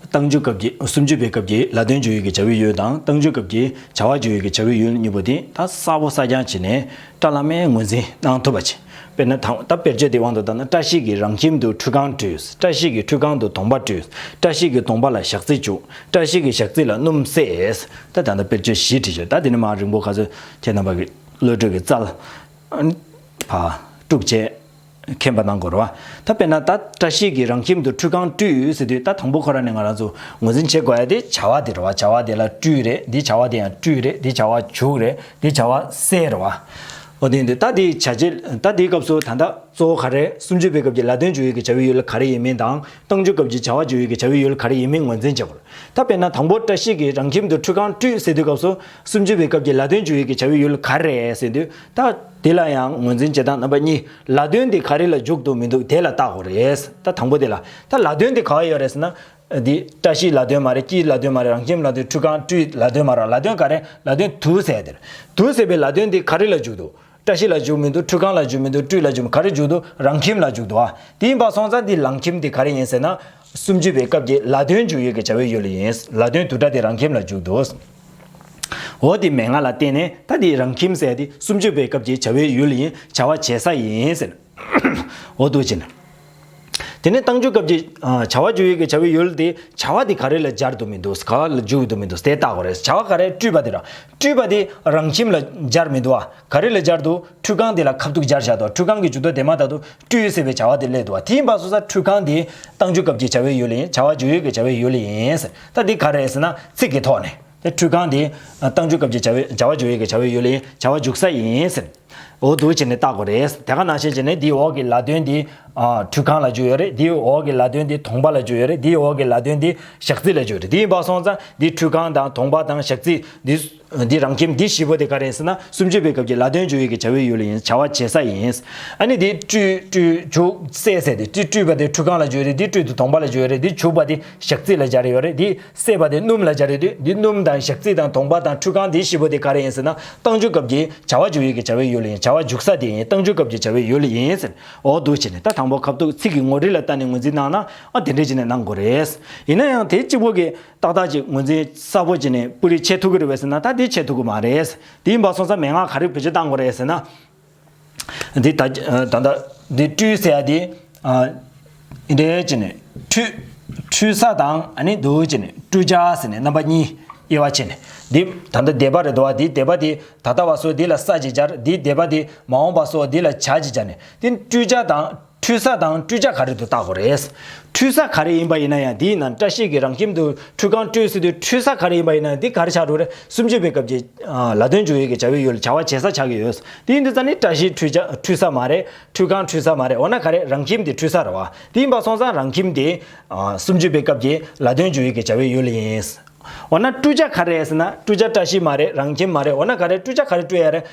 རྟགས་འཇུག་སྐབས་ཀྱི། སུམ་ཅུ་པའི་སྐབས་ཀྱི་ལ་དོན་བརྗོད་ཡུལ་གྱི་བྱ་བའི་ཡུལ་དང་། རྟགས་འཇུག་སྐབས་ཀྱི་བྱ་བ་བརྗོད་ཡུལ་གྱི་བྱ་བའི་ཡུལ་གཉིས་པོ་དེ་ད་གསལ་པོ་གསལ་རྐྱང་བྱས་ནས་བཀྲ་ལམ་མེར་ངོས་འཛིན་གནང་ཐུབ་པ་བྱེད། དཔེར་ན་ད་ད་དཔེར་བརྗོད་དེའི་དབང་དུ་བཏང་ན། བཀྲ་ཤིས་ཀྱི་རང་ཁྱིམ་དུ་ཁྲུས་ཁང་བཀྲུས། བཀྲ་ཤིས་ཀྱི་ཁྲུས་ཁང་དུ་གདོང་པ་བཀྲུས། བཀྲ་ཤིས་ཀྱི་གདོང་པ་ལ་ཞག་རྩི་བྱུགས། བཀྲ་ཤིས་ཀྱི་ཞག་རྩི་ལ་སྣུམ་བསྲེས། ད་ད་ལྟ་དཔེར་བརྗོད་བཞི་བྲིས་བྱུང་། ད་དེ་ནས་མར་རིང་པོ་ག་ཚོད་ཁྱེད་རྣམ་པ་གི་བློ་གྲོས་ཀྱི་རྩལ་ཕར་དཀྲུགས་བྱས། མཁྱེན་པ་གནང་དགོས་རེད་བ། ད་དཔེར་ན་ད་བཀྲ་ཤིས་ཀྱི་རང་ཁྱིམ་དུ་ཁྲུས་ཁང་བཀྲུས་ཟེར་དུས། ད་དང་པོ་ཁོ་རང་ནས་ང་རང་ཚོ་ངོས་འཛིན་བྱེད་དགོས་ཡ་དེ་བྱ་བ་དེ་རེད་བ། བྱ་བ་དེ་ལ་བཀྲུས་རེད། འདི་བྱ་བ་དེ་ཡང་བཀྲུས་རེད། འདི་བྱ་བ་བྱུགས་རེད། འདི་བྱ་བ་བསྲེས་རེད་བ། འོ་དེ་ཡིན་དུས་ད་དེའི་བྱ་བྱེད། ད་དེའི་སྐབས་སུ་ད་ལྟ་གཙོ་བོ་ག་རེ། སུམ་ཅུ་པའི་སྐབས་ཀྱི་ལ་དོན་བརྗོད་ཡུལ་གྱི་བྱ་བའི་ཡུལ་ག་རེ་ཡིན་མིན་དང་། རྟགས་འཇུག་སྐབས་ཀྱི་བྱ་བ་བརྗོད་ཡུལ་གྱི་བྱ་བའི་ཡུལ་ག་རེ་ཡིན་མིན་ངོས་འཛིན་བྱེད་དགོས། ད་དཔེར་ན་དང་པོ་བཀྲ་ཤིས་ཀྱི་རང་ཁྱིམ་དུ་ཁྲུས་ཁང་བཀྲུས་ཟེར་དུས་སྐབས་སུ། སུམ་ཅུ་པའི་སྐབས་ཀྱི་ལ་དོན་བརྗོད་ཡུལ་གྱི་བྱ་བའི་ཡུལ་ག་རེ་རེད་ཟེར་དུས། ད་དེ་ལ་ཡང་ངོས་འཛིན་བྱེད་སྟངས་རྣམ་པ་གཉིས། ལ་དོན་དེ་ག་རེ་ལ་འཇུག་འདུག་མི་འདུག་དེ་ལ་བལྟ་དགོས་རེད། ད་དང་པོ་དེ་ལ། ད་ལ་དོན་དེ་ག་བ་ཡོད་རེད་ཟེར་ན། འདི་བཀྲ་ཤིས་ལ་དོན་མ་རེད། སྐྱིད་ལ་དོན་མ་རེད། རང་ཁྱིམ་ལ་དོན། ཁྲུས་ཁང་བཀྲུས་ལ་དོན་མ་རེད། ལ་དོན་ག་རེ། ལ་དོན་དུ་ཟེར་དེ་རེད། དུ་ཟེར་བའི་ལ་དོན་དེ་ག་རེ་ལ་འཇུག་འདུག་བཀྲ་ཤིས་ལ་འཇུག་མི་འདུག་ཁྲུས་ཁང་ལ་འཇུག་མི་འདུག་བཀྲུས་ལ་འཇུག་ག་རེ་འཇུག་འདུག་རང་ཁྱིམ་ལ་འཇུག་འདུག་ཨ། དེ་ཡིན་པ་སོང་ཙང་འདི་རང་ཁྱིམ་འདི་ག་རེ་ཡིན་ཟེར་ན། སུམ་ཅུ་པའི་སྐབས་ཀྱི་ལ་དོན་བརྗོད་ཡུལ་གྱི་བྱ་བའི་ཡུལ་ཡིན། ལ་དོན་དུ་སྒྲ་དེ་རང་ཁྱིམ་ལ་འཇུག་འདུག་འོ་དེ་མན་ངག་ལ་བརྟེན་ནས་ད་འདི་རང་ཁྱིམ་ཟེར་དེ་སུམ་ཅུ་པའི་སྐབས་ཀྱི་བྱ་བའི་ཡུལ་ཡིན། བྱ་བ་བྱེད་ས་ཡིན་ཟེར། འོ་འདུག་བྱས་ནས། དེ་ནས་རྟགས་འཇུག་སྐབས་ཀྱི། ཨ། བྱ་བ་བརྗོད་ཡུལ་གྱི་བྱ་བའི་ཡུལ་དེ་བྱ་བ་དེ་ག་རེ་ལ་སྦྱར་འདུག་མི་འདུག་ག་བ་ལ་འཇུག་འདུག་མི་འདུག་དེ་བལྟ་དགོས་རེད། བྱ་བ་ག་རེ། བཀྲུས་པ་དེ་ར། བཀྲུས་པ་དེ་རང་ཁྱིམ་ལ་སྦྱར་མི་འདུག་ཨ། ག་རེ་ལ་སྦྱར་འདུག་ཁྲུས་ཁང་དེ་ལ་ཁ་ཐུག་སྦྱར་བཞག་འདུག་ཁྲུས་ཁང་གི་མཇུག་ཐོགས་དེ་མ་ད་དུ་བཀྲུས་ཟེར་བའི་བྱ་བ་དེ་སླེབས་འདུག་ཨ། དེ་ཡིན་པ་སོང་ཙང་ཁྲུས་ཁང་དེ་རྟགས་འཇུག་སྐབས་ཀྱི་བྱ་བའི་ཡུལ་ཡིན། བྱ་བ་བརྗོད་ཡུལ་གྱི་བྱ་བའི་ཡུལ་ཡིན་ཟེར། ད་དེ་ག་རེ་ཟེར་ན་ཚིག་གི་ཐོག་ནས། དེ་ཁྲུས་ཁང་དེ་རྟགས་འཇུག་སྐབས་ཀྱི་བྱ་བའི། བྱ་བ་བརྗོད་ཡུལ་གྱི་བྱ་བའི་ཡུལ་ཡིན། བྱ་བ་འཇུག་ས་ཡིན་ཟེར། འོ་འདུག་བྱས་ནས་བལྟ་དགོས་རེད། དེ་ག་ནང་བཞིན་བྱས་ནས་འདིའི་འོག་གི་ལ་དོན་འདི། ཨ། ཁྲུས་ཁང་ལ་འཇུག་ཡོད་རེད། འདིའི་འོག་གི་ལ་དོན་འདི་གདོང་པ་ལ་འཇུག་ཡོད་རེད། འདིའི་འོག་གི་ལ་དོན་འདི་ཞག་རྩི་ལ་འཇུག་ཡོད་རེད། དེ་ཡིན་པ་སོང་ཙང་འདི་ཁྲུས་ཁང་དང་གདོང་པ་དང་ཞག་རྩི་འདི། འདི་རང་ཁྱིམ་འདི་བཞི་པོ་དེ་ག་རེ་ཡིན་ཟེར་ན། སུམ་ཅུ་པའི་སྐབས་ཀྱི་ལ་དོན་བརྗོད་ཡུལ་གྱི་བྱ་བའི་ཡུལ་ཡིན། བྱ་བ་བྱེད་ས་ཡིན། ཨ་ནི་འདི་བཀྲུས། བཀྲུས། བྱུགས། བསྲེས་ཟེར་དེ། བཀྲུས། བཀྲུས་པ་དེ་ཁྲུས་ཁང་ལ་འཇུག་ཡོད་རེད། འདི་བཀྲུས་དེ་གདོང་པ་ལ་འཇུག་ཡོད་རེད། འདི་བྱུགས་པ་དེ་ཞག་རྩི་ལ་སྦྱར་ཡོད་རེད། འདི་བསྲེས་པ་དེ་སྣུམ་ལ་སྦྱར་ཡོད་དུས། འདི་སྣུམ་དང་ཞག་རྩི་དང་གདོང་པ་དང་ཁྲུས་ཁང་དེ་བཞི་པོ་དེ་ག་རེ་ཡིན་ཟེར་ན། རྟགས་འཇུག་སྐབས་ཀྱི་བྱ་བ་བརྗོད་ཡུལ་གྱི་བྱ་བའི་ཡུལ་ཡིན། བྱ་བ་འཇུག་ས་དེ་ཡིན། རྟགས་འཇུག་སྐབས་ཀྱི་བྱ་བའི་ཡུལ་ཡིན་ཟེར། འོ་འདུག་བྱས་ནས་ད་དང་པོ་ཁ་ཐུག་ཚིག་གི་ངོ་སྤྲོད་ལ་བལྟས་ནས་ངོས་འཛིན་གནང་ན། ཨ། དེ་འདྲས་བྱས་ནས་གནང་དགོས་རེད། ཡིན་ན་ཡང་དེ་གཅིག་པོ་གི་ཏག་ཏག་ཅིག་ངོས་འཛིན་གསལ་པོ་བྱས་ནས་སྤུ་རིས་ཕྱེ་ཐུབ་ཀྱི་རེད་པས་ཟེར་ན། ད་དེ་ཕྱེ་ཐུབ་ཀྱི་མ་རེད། དེ་ཡིན་པ་སོང་ཙང་མན་ངག་ག་རེ་བེད་སྤྱོད་གཏང་དགོས་རེད་ཟེར་ན། འདི་ད། ད་ལྟ་འདི་བཀྲུས་ཟེར་ཡ་དེ། ཨ། འདི་འདྲས་བྱས་ནས་ཁྲུས། ཁྲུས་ས་དང་། ཨ་ནི་འདུག་བྱས་ནས་བཀྲུ་བྱ་ཟེར་ནས་རྣམ་པ་གཉིས་དབྱེ་བ་ཕྱེ་ནས། འདི་ད་ལྟ་སྡེ་པ་རེད་འདུག་བ། འདི་སྡེ་པ་དེ་ད་ལྟ་བ་སོགས་འདི་ལ་ས་ཅིག་སྦྱར། འདི་སྡེ་པ་དེ་མ་འོངས་པ་སོགས་འདི་ལ་བྱ་ཅིག་སྦྱར་ནས། འདི་བཀྲུ་བྱ་དང་། ཁྲུས་ས་དང་བཀྲུ་བྱ་ག་རེ་འདུག་བལྟ་དགོས་རེད། ཁྲུས་ས་ག་རེ་ཡིན་པ་ཡིན་ན་ཡང་། འདིའི་ནང་བཀྲ་ཤིས་ཀྱི་རང་ཁྱིམ་དུ་ཁྲུས་ཁང་བཀྲུས་ཟེར་དུས། ཁྲུས་ས་ག་རེ་ཡིན་པ་ཡིན་ན་ཡང་འདི་ག་རེ་ཆགས་འགྲོ་རེད། སུམ་ཅུ་པའི་སྐབས་ཀྱི། ཨ། ལ་དོན་བརྗོད་ཡུལ་གྱི་བྱ་བའི་ཡུལ། བྱ་བ་བྱེད་ས་ཆགས་ཀྱི་ཡོད། དེ་ཡིན་དུས་ཙང་ནི་བཀྲ་ཤིས་ཁྲུས་བྱ། ཁྲུས་ས་མ་རེད། ཁྲུས་ཁང་ཁྲུས་ས་མ་རེད། འོ་ན་ག་རེ། རང་ཁྱིམ་དེ་ཁྲུས་ས་རེད་བ། དེ་ཡིན་པ་སོང་ཙང་རང་ཁྱིམ་དེ། ཨ། སུམ་ཅུ་པའི་སྐབས་ཀྱི་ལ་དོན་བརྗོད་ཡུལ་གྱི་བྱ་བའི་ཡུལ་ཡིན། འོ་ན་བཀྲུ་བྱ་ག་རེ་ཟེར་ན། བཀྲུ་བྱ་བཀྲ་ཤིས་མ་རེད། རང་ཁྱིམ་མ་རེད། འོ་ན་ག་རེ། བཀྲུ་བྱ་ག་རེ་བཀྲུ་ཡ་རེད།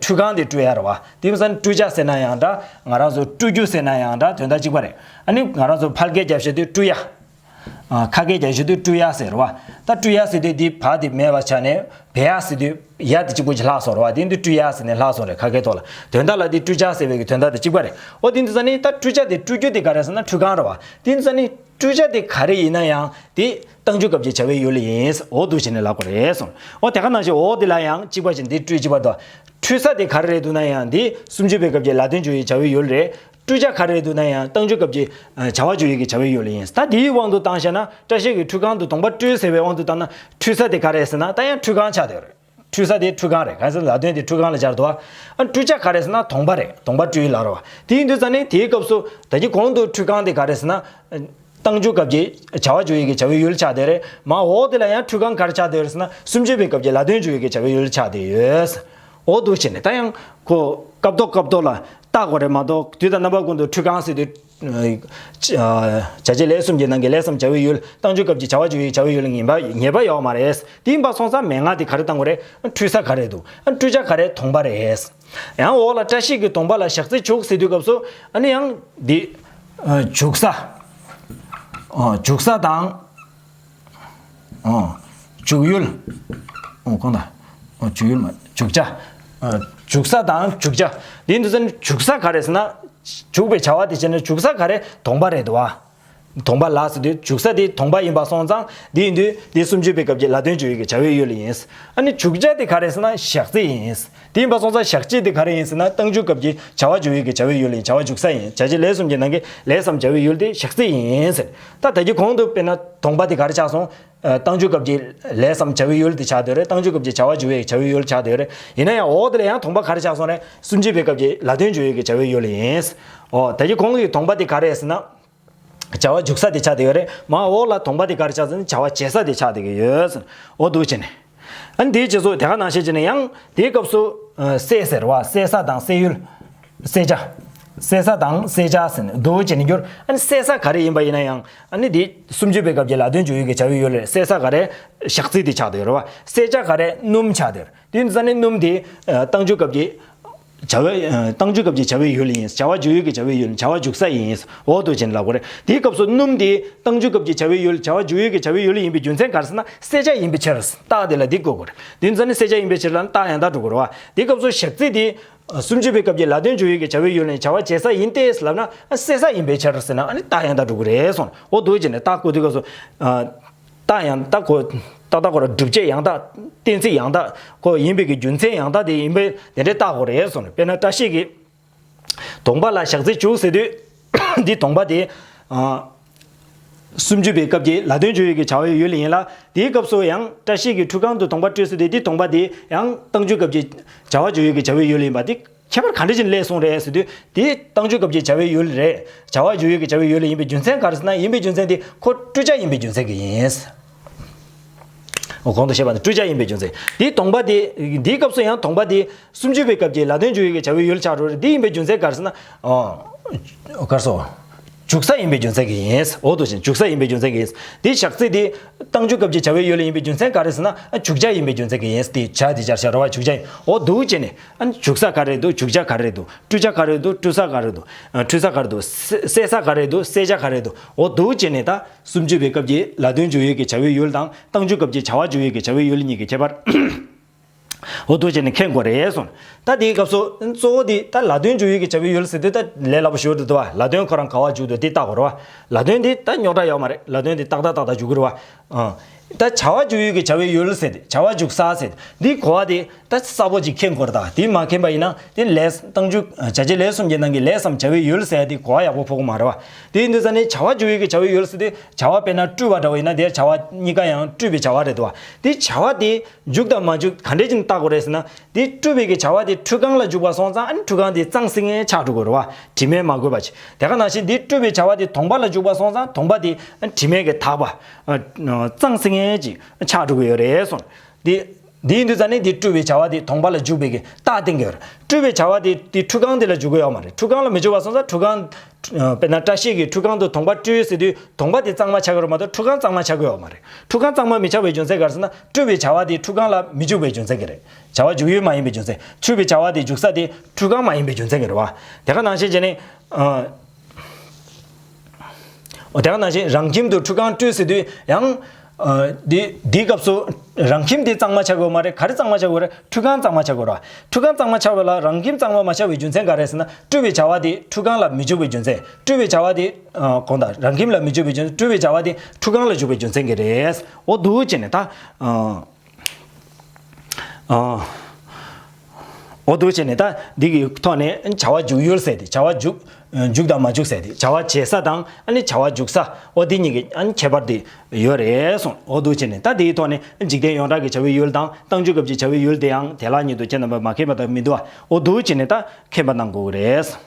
ཁྲུས་ཁང་དེ་བཀྲུ་ཡ་རེད་བ། དེ་མིན་ཙང་བཀྲུ་བྱ་ཟེར་ན་ཡང་འདྲ། ང་རང་ཚོ་བཀྲུ་རྒྱུ་ཟེར་ན་ཡང་འདྲ། དོན་དག་གཅིག་པ་རེད། ཨ་ནི་ང་རང་ཚོ་ཕལ་སྐད་རྒྱབ་བྱེད་དུས་བཀྲུ་ཡ། ཨ། ཁ་སྐད་རྒྱབ་བྱེད་དུས་བཀྲུ་ཡ་ཟེར་བ། ད་བཀྲུ་ཡ་ཟེར་དུས་འདི་བ་དེ་མེད་པ་ཆགས་ནས་བེ་ཡ་ཟེར་དུས་ཡ་དེ་གཅིག་པོ་ཅིག་ལྷག་སོང་རེད་བ། དེ་འདི་བཀྲུ་ཡ་ཟེར་ནས་ལྷག་སོང་རེད། ཁ་སྐད་ཐོག་ལ། དོན་དག་ལ་དེ་བཀྲུ་བྱ་ཟེར་བའི་གི་དོན་དག་དེ་གཅིག་པ་རེད། འོ་དེ་འདི་ཙང་ནི་ད་བཀྲུ་བྱ་དེ། བཀྲུ་རྒྱུ་དེ་ག་རེ་ཟེར་ན་ཁྲུས་ཁང་རེད་བ། དེ་འདི་ཙང་ནི་བཀྲུ་བྱ་དེ་ག་རེ་ཡིན་ན་ཡང་དེ་རྟགས་འཇུག་སྐབས་ཀྱི་བྱ་བའི་ཡུལ་ཡིན། འོ་འདུག་བྱས་ནས་ལབ་དགོས་རེད་གསུངས། འོ་དེ་ག་ནང་བཞིན་འོ་དེ་ལ་ཡང་གཅིག་པ་བྱས་འདི་བཀྲུས་གཅིག་པ་དང་། ཁྲུས་ས་དེ་ག་རེ་རེད་འདུག་ན་ཡང་འདི་སུམ་ཅུ་པའི་སྐབས་ཀྱི་ལ་དོན་བརྗོད་ཡུལ་བྱ་བའི་ཡུལ་རེད། བཀྲུ་བྱ་ག་རེ་རེད་འདུག་ན་ཡང་རྟགས་འཇུག་སྐབས་ཀྱི། ཨ། བྱ་བ་བརྗོད་ཡུལ་གྱི་བྱ་བའི་ཡུལ་ཡིན། ད་དེའི་དབང་དུ་བཏང་བྱས་ན། བཀྲ་ཤིས་ཀྱི་ཁྲུས་ཁང་དུ་གདོང་པ་བཀྲུས་ཟེར་བའི་དབང་དུ་བཏང་ན། ཁྲུས་ས་དེ་ག་རེ་ཟེར་ན་ད་ཡང་ཁྲུས་ཁང་ཆགས་བསྡད་ཡོད་རེད། ཁྲུས་ས་དེ་ཁྲུས་ཁང་རེད། གང་ཟེར་ན་ལ་དོན་དེ་ཁྲུས་ཁང་ལ་སྦྱར་འདུག་བ། ཨ། བཀྲུ་བྱ་ག་རེ་ཟེར་ན་གདོང་པ་རེད། གདོང་པ་བཀྲུས་ལབ་རེད་བ། དེ་ཡིན་དུས་ཙང་ནི་དེའི་སྐབས་སུ་ད་གིན་གོང་དུ་ཁྲུས་ཁང་དེ་ག་རེ་ཟེར་ན། རྟགས་འཇུག་སྐབས་ཀྱི་བྱ་བ་བརྗོད་ཡུལ་གྱི་བྱ་བའི་ཡུལ་ཆགས་བསྡད་རེད། མར་འོག་དེ་ལ་ཡང་ཁྲུས་ཁང་ག་རེ་ཆགས་བསྡད་ཡོད་རེད་ཟེར་ན། སུམ་ཅུ་པའི་སྐབས་ཀྱི་ལ་དོན་བརྗོད་ཡུལ་གྱི་བྱ་བའི་ཡུལ་ཆགས་བསྡད་ཡོད། འོ་འདུག་བྱས་ནས་ད་ཡང་ཁོ་སྐབས་ཐོག་སྐབས་ཐོག་ལ་བལྟ་དགོས་རེད་མ་གཏོགས། དུས་དང་རྣམ་པ་ཀུན་ཏུ་ཁྲུས་ཁང་ཟེར་དུས་ བྱ་བྱེད་ལས་གསུམ་གྱི་ནང་གི་ལས་སམ་བྱ་བའི་ཡུལ། རྟགས་འཇུག་སྐབས་ཀྱི་བྱ་བ་འཇུག་ཡུལ་བྱ་བའི་ཡུལ་ངེས་པ་ངེས་པ་ཡོད་མ་རེད། དེ་ཡིན་པ་སོང་ཙང་མན་ངག་དེ་ག་རེ་བཏང་དགོས་རེད། འཁྲུལ་ས་ག་རེ་འདུག་འཁྲུལ་ཆ་ག་རེ། སྡོམ་པ་རེད། ཡང་འོག་ལ་བཀྲ་ཤིས་ཀྱི་སྡོམ་པ་ལ་ཞག་ཚི་འཇུག་ཟེར་དུས་སྐབས་སུ་ཨ་ནི་ཡང་འདི་འཇུག་ས། འཇུག་ས་དང་། འཇུག་ཡུལ། གང་ལྟར། འཇུག་ཡུལ་མ་འཇུག་བྱ། འཇུག་ས་དང་འཇུག་བྱ། འདི་འདི་ཚོ་ནི་འཇུག་ས་ག་རེ་ཟེར་ན། འཇུག་པའི་བྱ་བ་དེ་བྱས་ན་འཇུག་ས་ག་རེ། སྡོམ་པ་རེད་དོ། སྡོམ་པ་ལ་ཟེར་དུས་འཇུག་ས་དེ་སྡོམ་པ་ཡིན་པ་སོང་ཙང་འདི་ཡིན་དུས་འདི་སུམ་ཅུ་པའི་སྐབས་ཀྱི་ལ་དོན་འཇུག་ཡུལ་གྱི་བྱ་བའི་ཡུལ་ཡིན། ཨ་ནི་འཇུག་བྱ་དེ་ག་རེ་ཟེར་ན་ཞག་ཚི་ཡིན། དེ་ཡིན་པ་སོང་ཙང་ཞག་ཚི་དེ་ག་རེ་ཡིན་ཟེར་ན་རྟགས་འཇུག་སྐབས་ཀྱི་བྱ་བ་འཇུག་ཡུལ་གྱི་བྱ་བའི་ཡུལ་ཡིན། བྱ་བ་འཇུག་ས་ཡིན། བྱ་བྱེད་ལས་གསུམ་གྱི་ནང་གི་ལས་སམ་བྱ་བའི་ཡུལ་དེ་ཞག་ཚི་ཡིན་ཟེར། ད་ད་གི་གོང་དུ་དཔེར་ན་སྡོམ་པ་དེ་ག་རེ་ཆགས་སོང་། རྟགས་འཇུག་སྐབས་ཀྱི་ལས་སམ་བྱ་བའི་ཡུལ་དེ་ཆགས་བསྡད་རེད། རྟགས་འཇུག་སྐབས་ཀྱི་བྱ་བ་འཇུག་པའི་བྱ་བའི་ཡུལ་ཆགས་བསྡད་རེད། ཡིན་ན་ཡང་འོག་དེ་ལ་ཡང་སྡོམ་པ་ག་རེ་ཆགས་སོང་རེད། སུམ་ཅུ་པའི་སྐབས་ཀྱི་ལ་དོན་འཇུག་ཡུལ་གྱི་བྱ་བའི་ཡུལ་ཡིན། འོ་ད་གི་གོང་གི་སྡོམ་པ་དེ་ག་རེ་ཟེར་ན། བྱ་བ་འཇུག་ས་དེ་ཆགས་བསྡད་ཡོད་རེད། མར་འོག་ལ་སྡོམ་པ་དེ་ག་རེ་ཆགས་ཟེར་ན་བྱ་བ་བྱེད་ས་དེ་ཆགས་བསྡད་ཀྱི་ཡོད། འོ་འདུག་བྱས་ནས། ཨ་ནི་དེའི་རྗེས་སུ་དེ་ག་ནང་བཞིན་བྱས་ནས་ཡང་དེའི་སྐབས་སུ་ཨ་བསལ་ཟེར་བ་བསལ་ས་དང་བསལ་ཡུལ། བསལ་བྱ། བསལ་ས་དང་བསལ་བྱ་ཟེར་ནས་འདུག་བྱས་ནས་འགྱུར། ཨ་ནི་བསལ་ས་ག་རེ་ཡིན་པ་ཡིན་ན་ཡང་ཨ་ནི་དེ་སུམ་ཅུ་པའི་སྐབས་ཀྱི་ལ་དོན་འཇུག་ཡུལ་གྱི་བྱ་བའི་ཡུལ་རེད། བསལ་ས་ག་རེ། ཞག་ཚི་དེ་ཆགས་བསྡད་ཡོད་རེད་བ། བསལ་བྱ་ག་རེ། སྣུམ་ཆགས་བསྡད་ཡོད་རེད། དེ་ཡིན་ཙང་ནི་སྣུམ་དེ་ཨ་རྟགས་འཇུག་སྐབས་ཀྱི་བྱ་བའི་ཨ་རྟགས་འཇུག་སྐབས་ཀྱི་བྱ་བའི་ཡུལ་ཡིན། བྱ་བ་འཇུག་ཡུལ་གྱི་བྱ་བའི་ཡུལ་ཡིན། བྱ་བ་འཇུག་ས་ཡིན། འོ་འདུག་བྱས་ནས་ལབ་དགོས་རེད། དེའི་སྐབས་སུ་སྣུམ་དེ་རྟགས་འཇུག་སྐབས་ཀྱི་བྱ་བའི་ཡུལ། བྱ་བ་འཇུག་ཡུལ་གྱི་བྱ་བའི་ཡུལ་ཡིན་པའི་རྒྱུ་མཚན་ག་རེ་ཟེར་ན་བསལ་བྱ་ཡིན་པའི་ཕྱིར། རྟགས་དེ་ལ་འདི་བཀོད་དགོས་རེད། དེ་ཡིན་ཙང་ནི་བསལ་བྱ་ཡིན་པའི་ཕྱིར་ལ་རྟགས་ཡང་དག་འགྲོ་དགོས་རེད་བ། དེའི་སྐབས་སུ་ཞག་ཚི་དེ་སུམ་ཅུ་པའི་སྐབས་ཀྱི་ལ་དོན་འཇུག་ཡུལ་གྱི་བྱ་བའི་ཡུལ་ནས་བྱ་བ་བྱེད་ས་ཡིན་ཏེ་ལབ་ན་བསལ་ས་ཡིན་པའི་ཕྱིར་ཟེར་ན་ཨ་ནི་རྟགས་ཡང་དག་འགྲོ་གི་རེད་གསུངས། འོ་འདུག་བྱས་ནས་རྟགས་བཀོད་དུས་སྐབས་སུ། རྟགས་ཡང་དག་གོ་ཏག་ཏག་གོ་ར་སྒྲུབ་བྱེད་ཡང་དག་གཏན་ཚིགས་ཡང་དག་གོ་ཡིན་པའི་གི་རྒྱུ་མཚན་ཡང་དག་དེ་ཡིན་པས་དེ་འདྲའི་རྟགས་གོ་རེད་གསུངས། དཔེར་ན་བཀྲ་ཤིས་ཀྱི་སྡོམ་པ་ལ་ཞག་ཚི་འཇུག་ཟེར་དུས་འདི་སྡོམ་པ་དེ་ཨ་སུམ་ཅུ་པའི་སྐབས་ཀྱི་ལ་དོན་འཇུག་ཡུལ་གྱི་བྱ་བའི་ཡུལ་ཡིན་ལ། དེའི་སྐབས་སུ་ཡང་བཀྲ་ཤིས་ཀྱི་ཁྲུས་ཁང་དུ་སྡོམ་པ་སྤྲོས་ཟེར་དུས་འདི་སྡོམ་པ་དེ་ཡང་རྟགས་འཇུག་སྐབས་ཀྱི་བྱ་བ་འཇུག་ཡུལ་གྱི་བྱ་བའི་ཡུལ་ཡིན་པ་དེ་ཁྱད་པར་ག་འདྲ་ཅིག་སླེབས་སོང་རེད་ཟེར་དུས་དེ་རྟགས་འཇུག་སྐབས་ཀྱི་བྱ་བའི་ཡུལ་རེད། བྱ་བ་འཇུག་ཡུལ་གྱི་བྱ་བའི་ཡུལ་ཡིན་པའི་རྒྱུ་མཚན་ག་རེ་ཟེར་ན་ཡིན་པའི་རྒྱུ་མཚན་དེ་ཁོ་སྤྲོས་བྱ་ཡིན་པའི་རྒྱུ་མཚན་གྱིས་ཡིན། འོ་གོང་དུ་བཤད་པ་ནི་སྤྲོས་བྱ་ཡིན་པའི་རྒྱུ་མཚན། དེའི་སྡོམ་པ་དེ་འདིའི་སྐབས་སུ་ཡང་སྡོམ་པ་དེ་སུམ་ཅུ་པའི་སྐབས་ཀྱི་ལ་དོན་འཇུག་ཡུལ་གྱི་བྱ་བའི་ཡུལ་ཆགས་འགྲོ་རེད། འདི་ཡིན་པའི་རྒྱུ་མཚན་ག་རེ་ཟེར་ན། ཨོ། ག་རེ་ཟེར། འཇུག་ས་ཡིན་པའི་རྒྱུ་མཚན་གྱིས་ཡིན། འོ་འདུག་བྱས་འཇུག་ས་ཡིན་པའི་རྒྱུ་མཚན་གྱིས་ཡིན། དེ་ཞག་ཚི་དེ་རྟགས་འཇུག་སྐབས་ཀྱི་བྱ་བའི་ཡུལ་ཡིན་པའི་རྒྱུ་མཚན་ག་རེ་ཟེར་ན་འཇུག་བྱ་ཡིན་པའི་རྒྱུ་མཚན་གྱིས་ཡིན། དེ་བྱ་དེ་སྦྱར་བྱ་ར་བ་འཇུག་བྱ་ཡིན། འོ་འདུག་བྱས་ནས་འཇུག་ས་ག་རེ་འདུག་འཇུག་བྱ་ག་རེ་འདུག་འཁྲུལ་བྱ་ག་རེ་འདུག་འཁྲུལ་ས་ག་རེ་འདུག་འཁྲུལ་ས་ག་རེ་འདུག་བསལ་ས་ག་རེ་འདུག་བསལ་བྱ་ག་རེ་འདུག་འོ་འདུག་བྱས་ནས་ད། སུམ་ཅུ་པའི་སྐབས་ཀྱི་ལ་དོན་འཇུག་ཡུལ་གྱི་བྱ་བའི་ཡུལ་དང་རྟགས་འཇུག་སྐབས་ཀྱི་བྱ་བ་འཇུག་ཡུལ་གྱི་བྱ་བའི་ཡུལ་གཉིས་ཀྱི་ཁྱད་པར། འོ་འདུག་བྱས་ནས་མཁྱེན་དགོས་རེད་གསུངས། ད་དེའི་སྐབས་སུ་གཙོ་བོ་དེ་ད་ལ་དོན་འཇུག་ཡུལ་གྱི་བྱ་བའི་ཡུལ་ཟེར་དུས་ད་ལས་སླ་པོ་ཞིག་རེད་འདུག་བ། ལ་དོན་ཁོ་རང་ག་བ་འཇུག་འདུག་དེ་བལྟ་དགོས་རེད་བ། ལ་དོན་དེ་ད་རྙོག་དྲ་ཡོད་མ་རེད། ལ་དོན་དེ་ཏག་ཏག་ཏག་ཏག་འཇུག་གི་རེད་བ། ཨ། ད་བྱ་བ་འཇུག་ཡུལ་གྱི་བྱ་བའི་ཡུལ་ཟེར་ཏེ་བྱ་བ་འཇུག་ས་ཟེར་ཏེ་འདི་གོ་བ་དེ་ད་གསལ་པོ་ཅིག་མཁྱེན་དགོས་རེད། ད་དེ་མ་མཁྱེན་པ་ཡིན་ན་དེ་ལས་རྟགས་འཇུག་བྱ་བྱེད་ལས་གསུམ་གྱི་ནང་གི་ལས་སམ་བྱ་བའི་ཡུལ་ཟེར་ཡ་དེ་གོ་བ་ཡག་པོ་ཕོག་གི་མ་རེད་བ། དེ་ཡིན་དུས་ཙང་ནས་བྱ་བ་འཇུག་ཡུལ་གྱི་བྱ་བའི་ཡུལ་ཟེར་དུས་བྱ་བ་དཔེར་ན་སྤྲུལ་པ་འདྲ་བོ་ཡིན་ན་དེར་བྱ་བ་གཉིས་ཀ་ཡང་སྤྲུལ་པའི་བྱ་བ་རེད་དོ། དེ་བྱ་བ་དེ་འཇུག་དང་མ་འཇུག་ག་འདྲས་ཀྱིས་བལྟ་དགོས་རེད་ཟེར་ན། དེ་སྤྲུལ་པའི་གི་བྱ་བ་དེ་ཁྲུས་ཁང་ལ་འཇུག་པ་སོང་ཙང་ཨ་ནི་ཁྲུས་ཁང་དེ་གཙང་སིང་ངེ་ཆགས་འགྲོ་དགོས་རེད་བ། དྲི་མས་མ་གོས་པ་ཅིག་དེ་ག་ནང་བཞིན་དེ་སྤྲུལ་པའི་བྱ་བ་དེ་སྡོམ་པ་ལ་འཇུག་པ་སོང་ཙང་སྡོམ་པ་དེ་དྲི་མས་གི་དག་པ། གཙང་སིང་ངེ་ཅིག་ཆགས་འགྲོ་གི་ཡོད་རེད་གསུངས། དེ། དེ་ཡིན་དུས་ཙང་ནས་དེ་སྤྲུལ་པའི་བྱ་བ་དེ་སྡོམ་པ་ལ་འཇུག་པའི་གི་རྟགས་བསྟན་གི་ཡོད་རེད། སྤྲུལ་པའི་བྱ་བ་དེ་དེ་ཁྲུས་ཁང་དེ་ལ་འཇུག་གི་ཡོད་མ་རེད། ཁྲུས་ཁང་ལ་མི་འཇུག་པ་སོང་ཙང་ཁྲུས་ཁང་། དཔེར་ན་བཀྲ་ཤིས་ཀྱིས་ཁྲུས་ཁང་དུ་སྡོམ་པ་སྤྲོད་ཟེར་དུས་སྡོམ་པ་དེ་གཙང་མ་ཆགས་ཀྱི་རེད་མ་གཏོགས་ཁྲུས་ཁང་གཙང་མ་ཆགས་ཀྱི་ཡོད་མ་རེད། ཁྲུས་ཁང་གཙང་མ་མི་ཆགས་པའི་རྒྱུ་མཚན་ག་རེ་ཟེར་ན་སྤྲུལ་པའི་བྱ་བ་དེ་ཁྲུས་ཁང་ལ་མི་འཇུག་པའི་རྒྱུ་མཚན་གྱིས་རེད། བྱ་བ་འཇུག་ཡུལ་མ་ཡིན་པའི་རྒྱུ་མཚན། སྤྲུལ་པའི་བྱ་བ་དེ་འཇུག་ས་དེ་ཁྲུས་ཁང་མ་ཡིན་པའི་རྒྱུ་མཚན་གྱིས་རེད་བ། དེ་ག་ནང་བཞིན་བྱས་ནས། འོ་དེ་ག་ནང་བཞིན་རང་ཁྱིམ་དུ་ཁྲུས་ཁང་སྤྲོད་ཟེར་དུས་ཡང་། འདི་འདིའི་སྐབས་སུ་རང་ཁྱིམ་དེ་གཙང་མ་ཆགས་དགོས་མ་རེད། ག་རེ་གཙང་མ་ཆགས་དགོས་རེད། ཁྲུས་ཁང་གཙང་མ་ཆགས་དགོས་རེད། ཁྲུས་ཁང་གཙང་མ་ཆགས་པ་ལ་རང་ཁྱིམ་གཙང་མ་མ་ཆགས་པའི་རྒྱུ་མཚན་ག་རེ་ཟེར་ན་སྤྲུལ་པའི་བྱ་བ་དེ་ཁྲུས་ཁང་ལ་མི་འཇུག་པའི་རྒྱུ་མཚན། སྤྲུལ་པའི་བྱ་བ་དེ་གང་ལྟར་རང་ཁྱིམ་ལ་མི་འཇུག་པའི་རྒྱུ་མཚན། སྤྲུལ་པའི་བྱ་བ་དེ་ཁྲུས་ཁང་ལ་འཇུག་པའི་རྒྱུ་མཚན་གྱིས་རེད། འོ་འདུག་བྱས་ནས་ད། འོ་འདུག་བྱས་ནས་ད་འདི་གི་ཐོག་ནས་བྱ་བ་འཇུག་ཡུལ་ཟེར་ཏེ་བྱ་བ་འཇུག་འཇུག་དང་མ་འཇུག་ཟེར་ཏེ་བྱ་བ་བྱེད་ས་དང་ཨ་ནི་བྱ་བ་འཇུག་ས་འོ་འདི་གཉིས་ཀྱི་ཨ་ནི་ཁྱད་པར་དེ་ཡོད་རེད་གསུངས། འོ་འདུག་བྱས་ནས་ད་འདིའི་ཐོག་ནས་འཇིག་རྟེན་ཡོངས་གྲགས་ཀྱི་བྱ་བའི་ཡུལ་དང་རྟགས་འཇུག་སྐབས་ཀྱི་བྱ་བའི་ཡུལ་དེ་ཡང་དེ་ལ་ཉིད་དུ་ཁྱེད་རྣམ་པ་མ་མཁྱེན་པ་དང་མི་འདུག་བ། འོ་འདུག་བྱས་ནས་ད་མཁྱེན་པ་གནང་དགོས་ཀྱི་རེད།